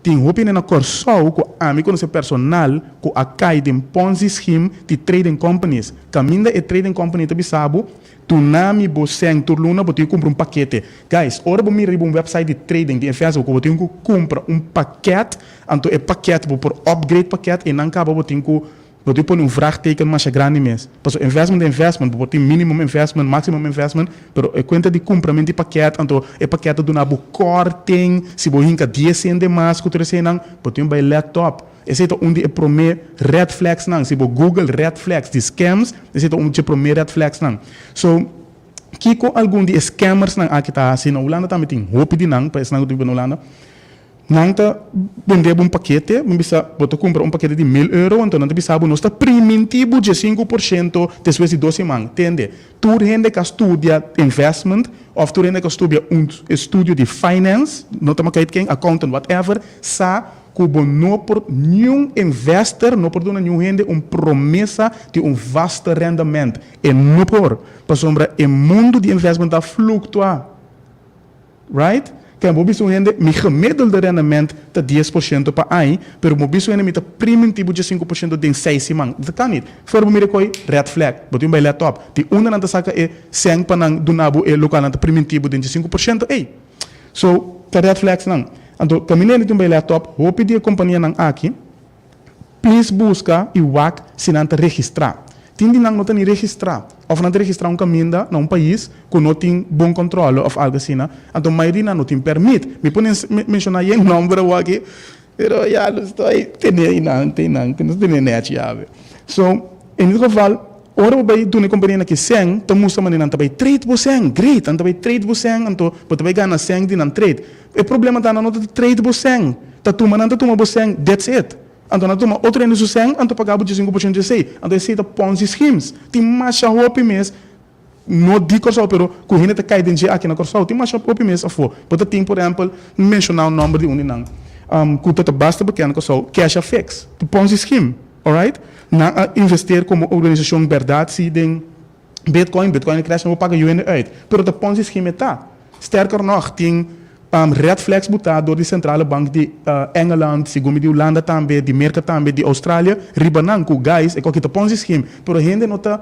Tin hopi hende na Kòrsou ku ami konosé personal ku a kai den ponzi scheme di trading companies. Kaminda e trading company ta bisa bo Tuna mi bo sèn tur luna bo tin ku kumpra un pakete. Guys, ora bo mira riba un website di trading di investment ku bo tin ku kumpra un pakèt, anto e pakèt bo por upgrade pakèt i nan kaba bo tin ku. Bo tin pone un vraagteken masha grandi mes. Pasobra investment ta investment, bo por tin minimum investment, maximum investment, pero e cuenta di cumpramento di paket, anto e paket ta duna bo korting, si bo hinca dies cent de mas cu tur eseinan, bo tin bay let op. Esei ta un di e prome red flagsnan. Si bo google red flags di scams, esei ta un dje prome red flagsnan. So, kico algun di e scammersnan aki ta haci? Na Hulanda tambe tin hopi di nan, pa esnan cu ta biba na Hulanda. Nan ta bende bo un pakete, bo bisa bo ta kumpra un pakete di mil euro, anto nan ta bisa bo nos ta priminti bo 15% despues di dos siman. Tende, tur hende ka studia investment of tur hende ka stubia un estudio di finance, no ta makai ken, accountant, whatever, sa ku bo no por, niun investor no por duna niun hende un promesa di un vaste rendement. E no por, pasobra e mundu di investment ta fluktua. Right? Ken bo bisa un hende, mi gemiddelde rendement ta 10% pa aña, pero bo bisa un hende mi ta priminti bo 15% den seis siman. Dat kan niet. Voor bo mira koi, red flag. Bo tin bai let op. Di unda nan ta saka e sèn pa nan duna bo e lokual nan ta priminti bo den 15% ey. So, ta red flags nan. Anto, kaminda hende tin bai let op, hopi di e kompanianan aki, Please buska i wak si nan ta registrá. Tin di nan no ta ni registrá òf nan ta registrá un kaminda na un pais ku no tin bon kòntròle òf algu asina. Anto mayoria di nan no tin pèrmit. Mi por menshoná yen nòmber awor aki, pero ya nos ta bai tene einan, te einan, ku nos tene nèchi yawe. So, en ieder geval, ora bo bai duna e kompania nan ki sèn, ta mustra manera nan ta bai trade bo sèn. Great! Nan ta bai trade bo sèn, anto bo ta bai gana sèn di nan trade. E problema ta nan no ta trade bo sèn, ta tuma nan ta tuma bo sèn, that's it. Anto nan ta tuma otro hende su sèn, anto paga bo 15% di esei. Anto esei ta Ponzi schemes. Tin masha hopi mes, no di Kòrsou, pero ku hende ta kai den dje aki na Kòrsou. Tin masha hopi mes afó. Bo ta tin por ehèmpel, menshoná un nòmber di un di nan, ku ta ta basta bekend na Kòrsou, Kesha Fix. Ponzi scheme, alright. Nan a investeer komo organisashon bèrdat si den Bitcoin, Bitcoin a crash nan bo paga yu hende uit. Pero ta Ponzi scheme e ta. Sterker nog, tin red flags butá dor di Centrale Bank di Engeland, segun mi di Hulanda tambe, di Merka tambe, di Australia, riba nan ku guys e koki ta Ponzi scheme. Pero hende no ta,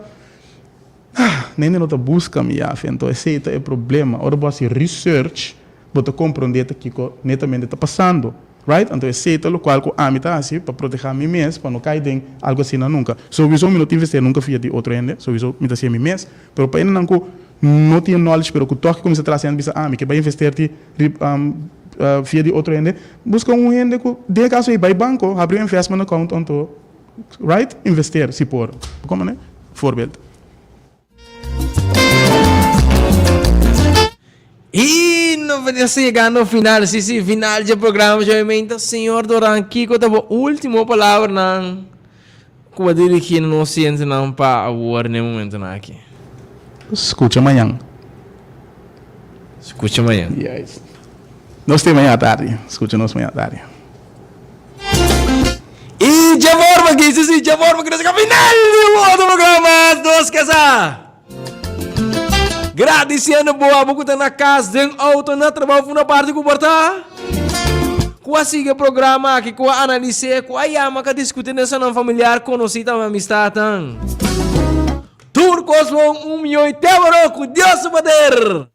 ah, hende no ta buska mi yafi. Anto esei ta e problema. Ora bo hasi research, bo ta komprondé ta kiko netamente ta pasando. Right? Anto esei ta lokual ku ami ta hasi pa protehá mi mes pa no kai den algu asina nunka. Souwiso mi no ta investeer nunka via di otro hende, souwiso mi ta hasié mi mes. Pero pa hendenan ku no tin e knowledge pero ku tòg ke kuminsá tras hende bisa ah mi ke bai investeer di via di otro hende, buska un hende ku den e kaso ei bai banko habri un investment account anto right investeer si por. Bo komprende? Voorbeeld. Y nos venimos llegando final, sí, sí, final dje programa dje momento. Señor Doran, kiko ta bo último palabranan ku bo dirigí na nos sientenan pa awor n'e momentonan aki? Skucha mañan. Skucha mañan. Yes. Nos te mañan atardi. Skucha nos mañan atardi. Y dje forma aki, sí, sí, dje forma aki nos llega final di un otro programa Nos Casa. Gradiciendo bo abo cu ta na cas, den auto, na trabao of una parti cu por ta. Cu a sigui e programa aki, cu a analis'é, cu a yama, cu a discuti den esanan familiar, conoci tambe amistadnan. Tur cos bon, un miyo y te abaró cu Dios su poder.